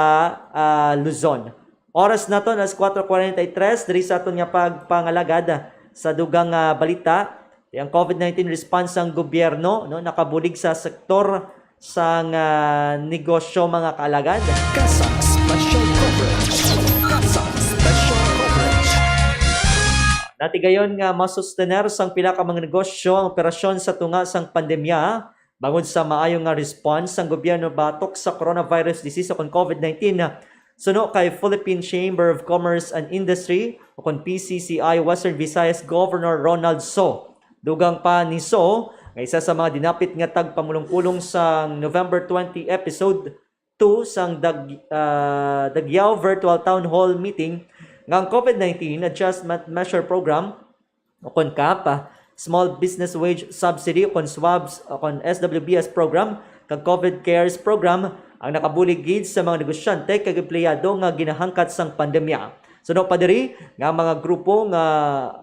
ah, Luzon. Oras naton alas kuwatro kuwarenta y tres, diri sa aton nga pagpangalagad sa dugang nga balita, ang COVID nineteen response sang gobyerno, no, nakabulig sa sektor sang, ah, negosyo, mga kaalagad. CASAC Special Coverage. CASAC Special Coverage. Natigayon nga masustener sang pila ka mga negosyo ang operasyon sa tunga sang pandemya, bangod sa maayo nga response sang gobyerno batok sa coronavirus disease o kon COVID nineteen. Suno kay Philippine Chamber of Commerce and Industry, o kon P C C I, Western Visayas Governor Ronald So. Dugang pa ni So nga isa sa mga dinapit nga tagpamulong-pulong sang November twenty episode two sang Dag-, ah, Daguiao Virtual Town Hall Meeting nga ang COVID nineteen Adjustment Measure Program, o kon CAP, ah, Small Business Wage Subsidy, o kon SWBS program, kag COVID Cares Program ang nakabulig gid sa mga negosyante kag empleyado nga ginahangkat sang pandemya. Suno pa diri nga mga grupo nga,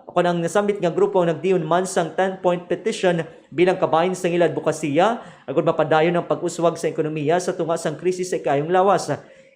o kon ang nasambit nga grupo ang nagdiyon man sang ten-point petition bilang kabahin sang ila adbokasiya agud mapadayon ang pag-uswag sa ekonomiya sa tunga sang krisis sa ikayong lawas.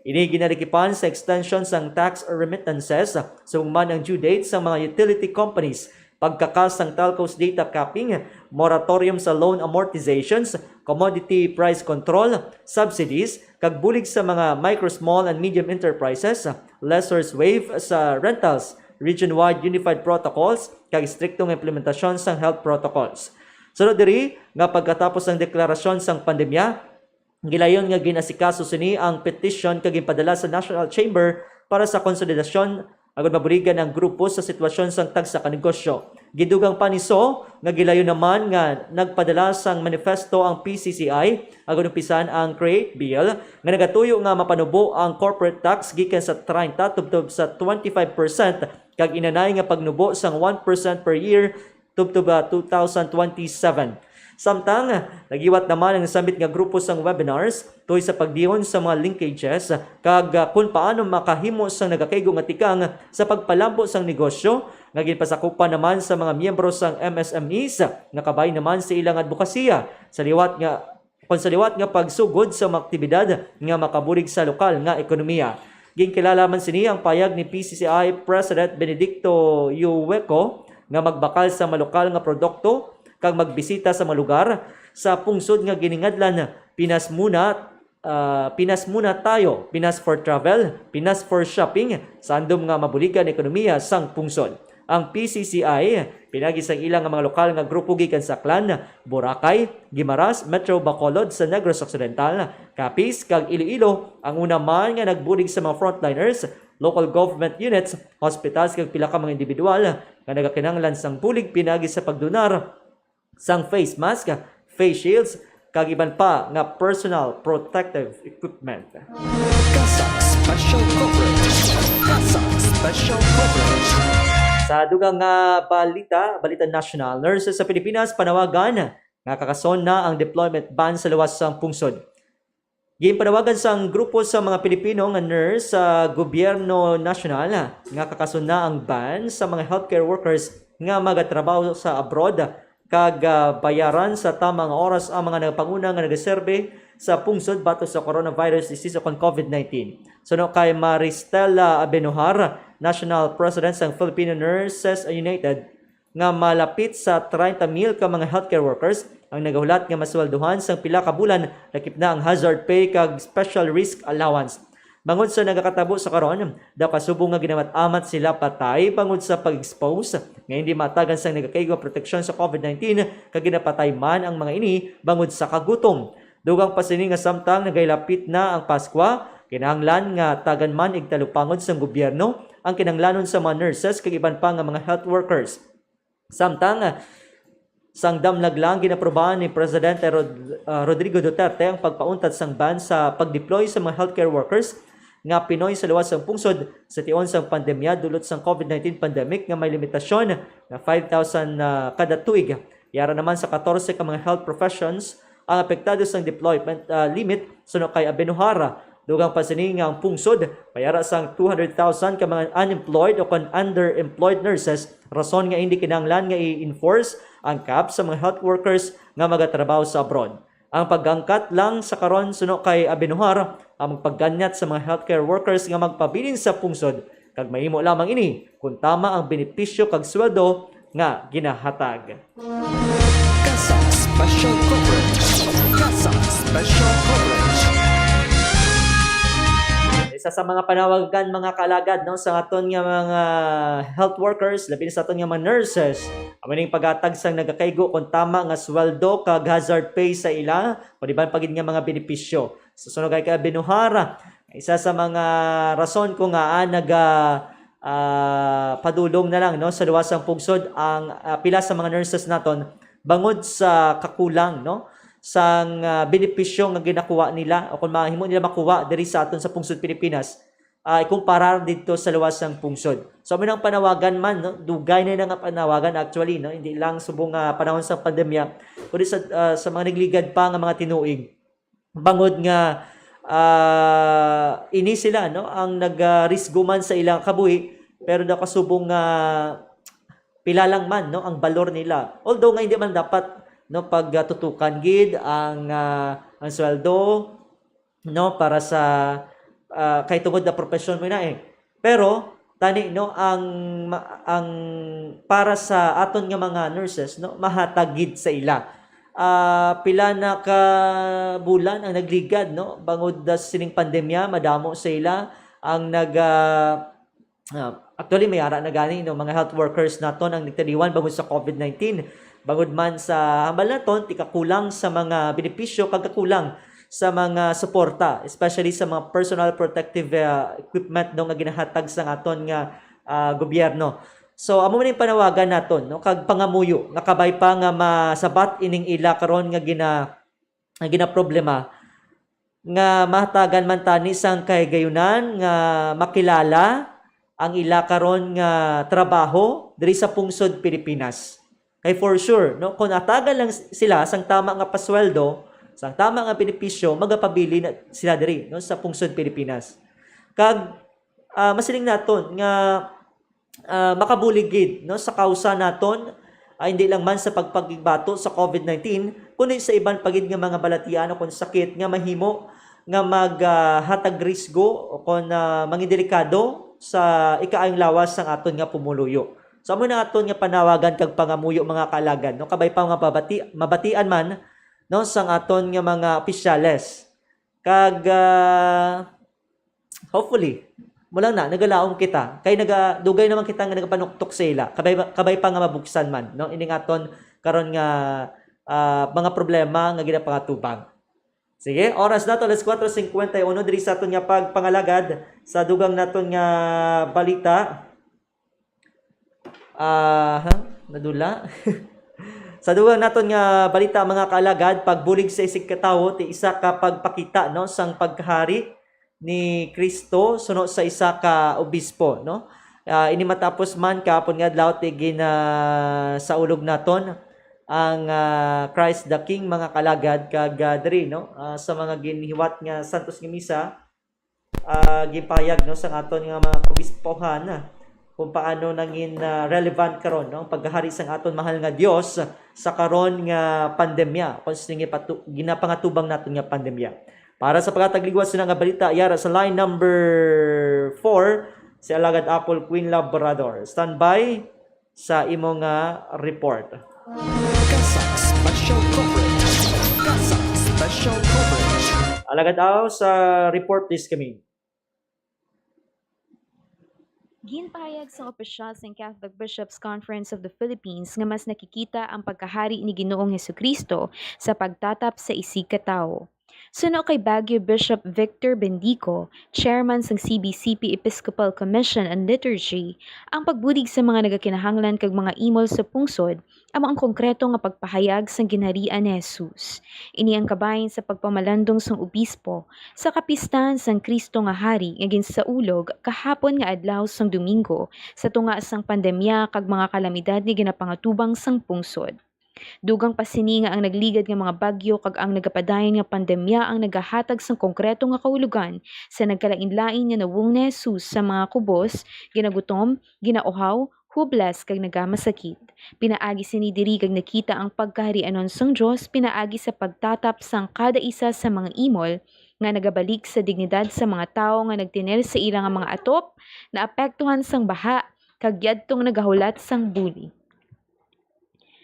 Ini ginalikipan sa extension sang tax remittances, subong man ang due date sang mga utility companies, pagkakas sang telcos data capping, moratorium sa loan amortizations, commodity price control, subsidies, kag bulig sa mga micro, small, and medium enterprises, lessors waive sa rentals, region-wide unified protocols, kag estrikto nga implementasyon sang health protocols. Sunod diri nga pagkatapos sang deklarasyon sang pandemya, gilayon nga gin-asikaso sini ang petisyon kag ginpadala sa National Chamber para sa konsolidasyon agud mabuligan ang grupo sa sitwasyon sang tagsa ka negosyo. Gidugang pa ni So nga gilayon naman nga nagpadala sang manifesto ang P C C I agud umpisan ang Create Bill nga nagatuyo nga mapanubo ang corporate tax gikan sa treinta tubtob sa twenty-five percent kag inanay nga pagnubo sang one percent per year tubtob, ah, two thousand twenty-seven. Samtang, nagliwat naman ang nasambit nga grupo sang webinars tungod sa pagdiyon sa mga linkages kag, ah, kon paano makahimo sang nagakaigo nga tikang sa pagpalambo sang negosyo nga ginpasakupan naman sa mga miyembro sang M S M Es nga kabahin naman sa ilang adbokasiya sa liwat nga kon sa liwat nga pagsugod sa mga aktibidad nga makabulig sa lokal nga ekonomiya. Ginkilala man sini ang payag ni P C C I President Benedicto Yueco nga magbakal sa mga lokal nga produkto kag magbisita sa mga lugar sa pungsod nga giningadlan Pinas Muna, ah, Pinas Muna Tayo, Pinas for Travel, Pinas for Shopping, sa andom nga mabuligan ekonomiya sang pungsod. Ang P C C I, pinagi sang ila nga mga lokal nga grupo gikan sa Aklan, Boracay, Guimaras, Metro Bacolod, sa Negros Occidental, Capiz, kag Iloilo, ang una man nga nagbulig sa mga frontliners, local government units, hospitals, kag pila ka mga individual nga nagakinahanglan sang bulig pinagi sa pagdonar sang face mask, face shields, kag iban pa nga personal protective equipment. CASAC Special Coverage. CASAC Special Coverage. Sa dugang nga balita, balita national, nurses sa Pilipinas panawagan nga kakason na ang deployment ban sa luwas sang pungsod. Ginpanawagan sang grupo sa mga Pilipino nga nurse sa gobyerno nasyonal nga kakason na ang ban sa mga healthcare workers nga magatrabaho sa abroad kag, ah, bayaran sa tama nga oras ang mga nagapanguna nga nagaserbe sa pungsod batok sa coronavirus disease o kon COVID nineteen. Suno kay Maristela Abenohar, National President sang Filipino Nurses United, nga malapit sa treinta mil ka mga healthcare workers ang nagahulat nga masweldohan sang pila ka bulan, lakip na ang hazard pay kag special risk allowance. Bangod sa nagakatabo sa karon, daw kasubong nga ginamat-amat sila patay bangod sa pag-expose nga hindi matagan sang nagakaigo proteksyon sa COVID nineteen, kag ginapatay man ang mga ini bangod sa kagutom. Dugang pa sini nga samtang nagahilapit na ang Paskwa, kinahanglan nga tagan man igtalupangod sang gobyerno ang kinahanglanon sa mga nurses kag iban pa nga mga health workers. Samtang, sang damlag lang, ginaprobahan ni Presidente Rod-, ah, Rodrigo Duterte ang pagpauntad sang ban sa pag-deploy sa mga healthcare workers nga Pinoy sa luwas sang pungsod sa tion sang pandemya dulot sang COVID nineteen pandemic nga may limitasyon nga five thousand, ah, kada tuig. Yara naman sa katorse ka mga health professions ang apektado sang deployment, ah, limit suno kay Abenuhara. Dugang pa sini nga ang pungsod may ara sang two hundred thousand ka mga unemployed o kon underemployed nurses, rason nga hindi kinahanglan nga i-enforce ang cap sa mga health workers nga magatrabaho sa abroad. Ang pagangkat lang sa karon suno kay Abenuhara ang magpaganyat sa mga healthcare workers nga magpabilin sa pungsod, kag mahimo lamang ini kung tama ang benepisyo kag sweldo nga ginahatag. CASAC Special Coverage. CASAC Special Coverage. Isa sa mga panawagan, mga kaalagad, no, sa aton nga mga health workers, labi na sa aton nga mga nurses, amo ning paghatag sang nagakaigo kung tama nga sweldo kag hazard pay sa ila, o di ba, pagid nga mga benepisyo. Sa sunog ay kay Abenuhara, isa sa mga rason kung ngaa naga, ah, padulong na lang, no, sa luwas sang pungsod ang, ah, pila sa mga nurses naton bangod sa kakulang, no, sang, ah, benepisyo nga ginakuha nila o kung mahimo nila makuha diri sa aton sa pungsod Pilipinas, ah, ikumparar didto sa luwas sang pungsod. So, amo nang panawagan man, no, dugay na nga panawagan actually, no, hindi lang subong nga panahon sa pandemya, kundi sa, ah, sa mga nagligad pa nga mga tinuig. Bangod nga, ah, ini sila, no, ang nagarisgo man sa ilang kabuhi, pero nakasubong nga pila lang man, no, ang balor nila. Although nga hindi man dapat, no, pagtutukan gid ang, ah, ang sweldo, no, para sa, ah, kay tungod na profesyon mo na eh. Pero tani, no, ang ma-, ang para sa aton nga mga nurses, no, mahatag gid sa ila. Ah, pila na ka bulan ang nagligad, no, bangod da sining pandemya, madamo sa ila ang nag, ah, ah, actually, may ara na gani, no, mga health workers naton ang nagtaliwan bangod sa COVID nineteen. Bangod man sa hambal naton, ti kakulang sa mga benepisyo kag kakulang sa mga suporta, especially sa mga personal protective, ah, equipment, no, nga ginahatag sa aton nga, ah, gobyerno. So, amo man yung panawagan naton, no, kag pangamuyo nga kabay pa nga masabat ining ila karon nga gina-, nga ginaproblema, nga mahatagan man tani sang kahigayunan nga makilala ang ila karon nga trabaho diri sa pungsod Pilipinas. Kay for sure, no, kung atagan lang sila sang tama nga pasweldo, sang tama nga benepisyo, magapabilin na sila diri, no, sa pungsod Pilipinas. Kag, ah, masiling naton nga, ah, makabulig gid, no, sa kausa naton, ah, hindi lang man sa pagpakigbato sa COVID nineteen, kundi sa iban pa gid nga mga balatian o kung sakit nga mahimo nga mag, ah, hatag risgo o kon, ah, mangin delikado sa ikaayong lawas sang aton nga pumuluyo. So, amo na aton nga panawagan kag pangamuyo, mga kaalagad, no? Kabay pa nga mabati-, mabatian man, no, sang aton nga mga opisyales. Kag, ah, hopefully, mo lang na, nagalaom kita. Kay naga-, dugay naman kita nga nagapanuktok sa ila. Kabay, kabay pa nga mabuksan man, no? Ining aton karon nga, ah, mga problema nga ginapangatubang. Sige, oras nato, alas kuwatro singkwenta y uno, diri sa aton nga pagpangalagad sa dugang naton nga balita. Ah, ha? Nadula? Sa dugang naton nga balita, mga kaalagad, pagbulig sa isig ka tawo, ti isa ka pagpakita, no, sang pagkahari ni Cristo suno sa isa ka obispo, no? Ah, ini matapos man kahapon nga adlaw, ti gin, ah, saulog naton ang, ah, Christ the King, mga kalagad, kag, ah, diri, no, ah, sa mga ginhiwat nga santos nga misa, ah, gipahayag, no, sa aton nga mga kaobispohan, ah, kung paano nangin, ah, relevant karon, no, ang paghahari sang aton mahal nga Dios sa karon nga pandemya, kung sini patu-, ginapangatubang naton nga pandemya. Para sa paghatag liwat sa nga balita, yara sa line number four, si Alagad Apple Queen Labrador. Standby sa imo nga report. CASAC Special Coverage. CASAC Special Coverage. Alagad Aw, sa report, please, kami. Ginpahayag sang opisyal sang Catholic Bishops' Conference of the Philippines nga mas nakikita ang pagkahari ni Ginoong Jesu-Cristo sa pagtatap sa isig ka tawo. Suno kay Baguio Bishop Victor Bendico, chairman sang C B C P Episcopal Commission on Liturgy, ang pagbulig sa mga nagakinahanglan kag mga imol sa pungsod amo ang konkreto nga pagpahayag sang ginharian ni Jesus. Ini ang kabahin sa pagpamalandong sang obispo sa kapistahan sang Cristo nga Hari nga ginsaulog kahapon nga adlaw sang Domingo sa tunga sang pandemya kag mga kalamidad nga ginapangatubang sang pungsod. Dugang pa sini nga ang nagligad nga mga bagyo kag ang nagapadayon nga pandemya ang nagahatag sang konkreto nga kahulogan sa nagkalainlain nga nawong ni Jesus sa mga kubos, ginagutom, ginauhaw, hublas kag nagamasakit. Pinaagi sini diri kag nakita ang pagkaharianon sang Dios pinaagi sa pagtatap sang kada isa sa mga imol nga nagabalik sa dignidad sa mga tawo nga nagtener sa ila nga mga atop, naapektuhan sang baha, kag yadtong nagahulat sang bully.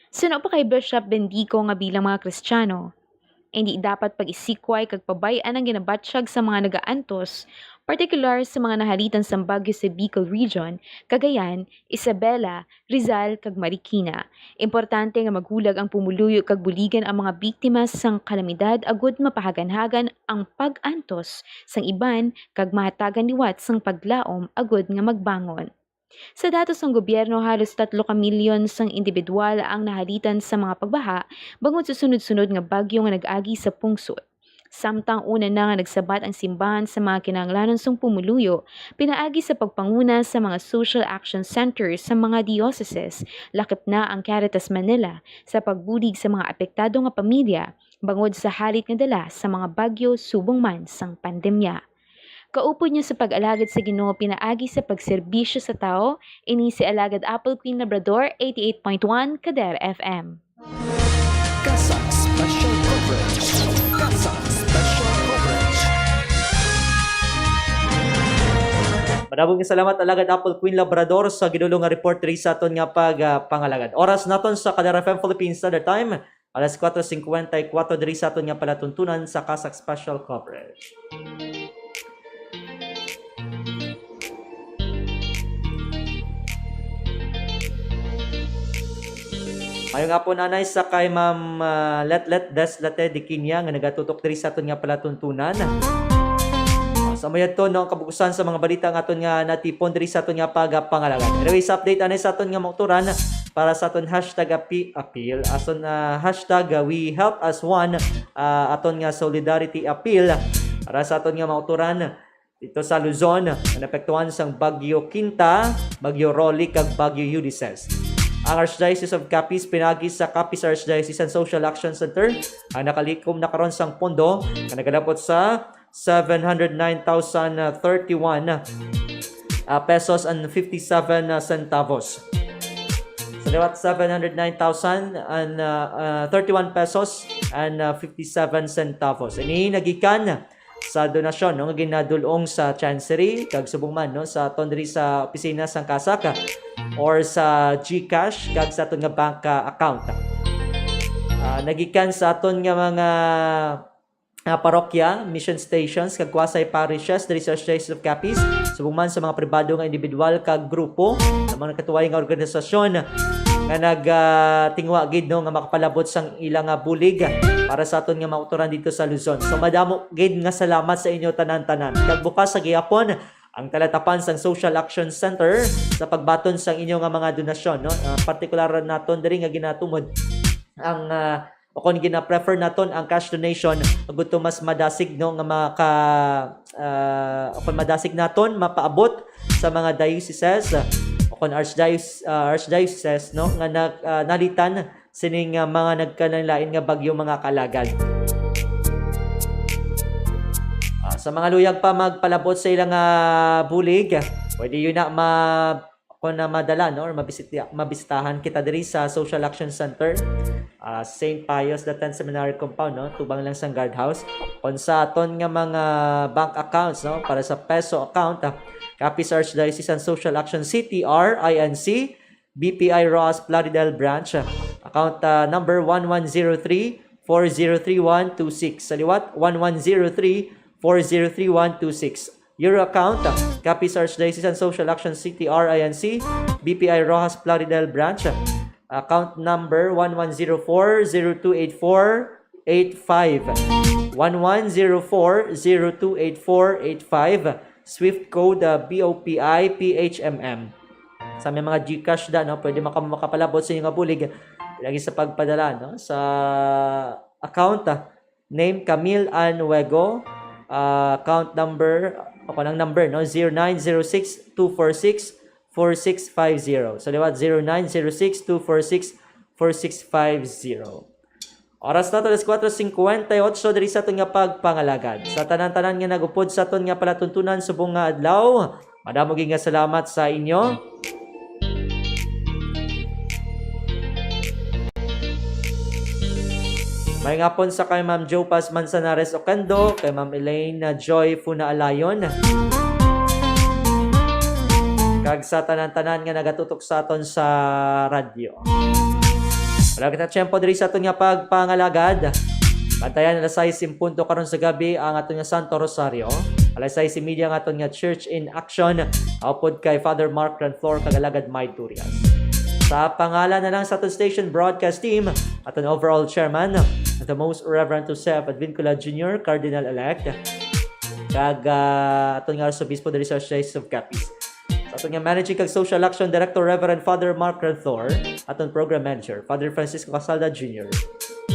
Suno pa kay Bishop Bendico nga bilang mga Kristiyano, indi dapat pag-isikway kag pabay-an ang ginabatyag sa mga nagaantos, partikular sa mga nahalitan sang bagyo sa Bicol Region, Cagayan, Isabela, Rizal, kag Marikina. Importante nga maghulag ang pumuluyo kag buligan ang mga biktima sang kalamidad agud mapahaganhagan ang pag-antos sang iban kag mahatagan liwat sang paglaom agud nga magbangon. Sa datos sang gobyerno, halos tatlo ka milyon sang individual ang nahalitan sa mga pagbaha bangod sa sunod-sunod nga bagyo nga nag-agi sa pungsod. Samtang una na nga nagsabat ang simbahan sa mga kinahanglanon sang pumuluyo, pinaagi sa pagpanguna sa mga social action centers sa mga dioceses, lakip na ang Caritas Manila sa pagbulig sa mga apektado nga pamilya bangod sa halit nga dala sa mga bagyo subong man sang pandemya. Kaupod niyo sa pag-alagad sa Ginoo pinaagi sa pagserbisyo sa tawo, ini si Alagad Apple Queen Labrador, eighty-eight point one Kader F M. CASAC Special Coverage. CASAC Special Coverage. Madamo nga salamat, Alagad Apple Queen Labrador, sa gidulong nga report diri sa aton nga pag, ah, pangalagad. Oras naton sa Kader F M Philippine Standard Time, alas kuwatro singkwenta y kuwatro diri sa aton nga palatuntunan sa CASAC Special Coverage. Mayong hapon, anay, sa kay Ma'am, ah, Letlet Deslate de Quiña nga nagatutok diri sa aton nga palatuntunan. Ah, sa mayadto, no, ang kabukusan sa mga balita nga aton nga natipon diri sa aton nga pagapangalagad. Anyways, update anay sa aton nga mauturan para sa aton hashtag api-, appeal. Ason, ah, hashtag, ah, we help as one, ah, aton nga solidarity appeal para sa aton nga mauturan dito sa Luzon, nga naapektuhan sang Bagyo Quinta, Bagyo Rolly, kag Bagyo Ulysses. Ang Archdiocese of Capiz, pinagi sa Capiz Archdiocesan Social Action Center, ang nakalikom na karon sang pondo nga nagalabot sa seven hundred nine thousand thirty-one, ah, pesos and fifty-seven, ah, centavos. Sa liwat, seven hundred nine thousand and, ah, ah, thirty-one pesos and, ah, fifty-seven centavos. Ini nagikan sa donasyon, no, nga ginadul-ong sa Chancery kag subong man, no, sa aton diri sa opisina sang CASAC or sa GCash kag sa aton nga bank, ah, account. Ah, nagikan sa aton nga mga, ah, parokya, mission stations kag quasi-parishes diri sa Archdiocese of Capiz, subong man sa mga pribado nga individual kag grupo, sa mga nagkatuway nga organisasyon nga nag, ah, tingwa gid, no, nga makapalabot sang ila nga bulig para sa aton nga mauturan dito sa Luzon. So, madamo gid nga salamat sa inyo tanan-tanan. Kag bukas sa gihapon ang talatapan sang Social Action Center sa pagbaton sang inyo nga mga donasyon, no? Ah, partikular naton diri nga ginatumod ang, ah, o kon gina-prefer naton ang cash donation, agud to mas madasig, no, nga maka, ah, o kon madasig naton mapaabot sa mga dioceses, o kon archdiocese, ah, archdioceses, no, nga nag, ah, nalitan sining, ah, mga nagkalain-lain nga bagyo, mga kaalagad. Ah, sa mga luyag pa magpalabot sa ilang, ah, bulig, pwede yun na ma-, kung na madala, no, or mabisita-, mabisitahan kita diri sa Social Action Center, ah, Saint Pius the Tenth Seminary Compound, no, tubang lang sang guardhouse. Kung sa aton nga mga bank accounts, no, para sa peso account, ah, Capiz Archdiocesan Social Action, C T R, I N C, B P I Roxas Plaridel Branch, ah, account, ah, number one one zero three, four zero three one two six. Sa liwat, one one zero three, four zero three one two six. Euro account, Capiz Archdiocesan Social Action C T R I N C, B P I Roxas Plaridel Branch, account number one one zero four zero two eight four eight five. One one zero four zero two eight four eight five. Swift code, uh, B O P I P H M M. Sa may mga GCash da, no, pwede maka-, makapalabot sa inyo nga bulig lagi sa pagpadala, no, sa account, ah, name Camille Ann Wego, ah, account number, o kanang number, no, zero nine zero six two four six four six five zero. Sa liwat, zero nine zero six two four six four six five zero. Oras nato, alas kuwatro singkwenta y ocho diri sa aton nga pagpangalagad. Sa tanan-tanan nga nagupod sa aton nga palatuntunan subong nga adlaw, madamo gid nga salamat sa inyo. May ngapon sa kay Ma'am Jopas Manzanares Ocando, kay Ma'am Elaine Joy Funa Alayon, kag sa tanan-tanan nga nagatutok sa aton sa radyo. Wala kita tiyempo diri sa aton nga pagpangalagad. Bantayan alas sais en punto karon sa gabi ang aton nga Santo Rosario. Alas sais y media ang aton nga Church in Action, upod kay Father Mark Ranflor kag Alagad May Durias. Sa pangalan na lang sa aton station broadcast team, aton overall chairman, the Most Reverend Joseph Advincula Junior, Cardinal-elect, kag, ah, aton nga Arsobispo diri sa Archdiocese of Capiz. Sa aton nga Managing kag Social Action Director, Reverend Father Mark Ranflor, aton Program Manager, Father Francisco Casalda Junior.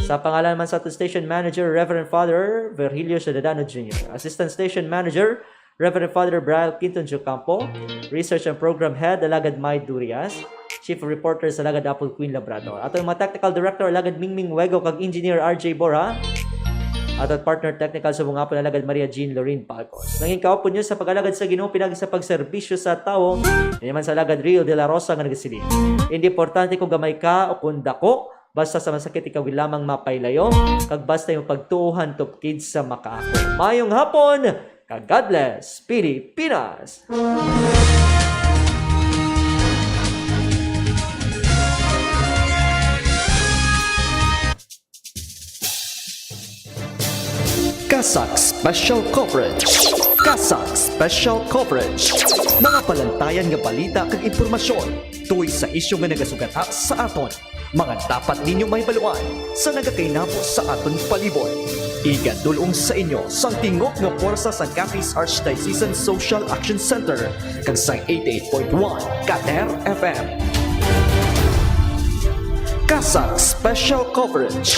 Sa pangalan man sa aton Station Manager, Reverend Father Virgilio Ciudadano Junior. Assistant Station Manager, Reverend Father Brian Quinton Jocampo. Research and Program Head, Alagad May Durias. Chief Reporter sa Alagad Apple Queen Labrador. Aton mga Technical Director, Alagad Mingming Wego, kag Engineer R J Borja. Aton Partner Technical sa mga Apple, Alagad Maria Jean Lorraine Palcos. Nangin kaupod niyo sa pag-alagad sa Ginoo, pinagi sa pagserbisyo sa tawo. Ini man sa Alagad Rio de la Rosa nga nagasiling, "Hindi importante kung gamay ka o kung dako, basta sa masakit ikaw gid lamang mapailayo, kag basta yung pagtuo hantop gid sa makaako." Mayong hapon, kag God bless, Pilipinas! CASAC Special Coverage. CASAC Special Coverage. Mga palantayan nga balita kag impormasyon tungod sa isyu nga nagasugata sa aton. Mga dapat ninyo mahibaluan sa nagakainabo sa aton palibot. Igadul-ong sa inyo sang tingog nga pwersa sang Capiz Archdiocesan Social Action Center kag sang eighty-eight point one Kader F M. CASAC Special Coverage.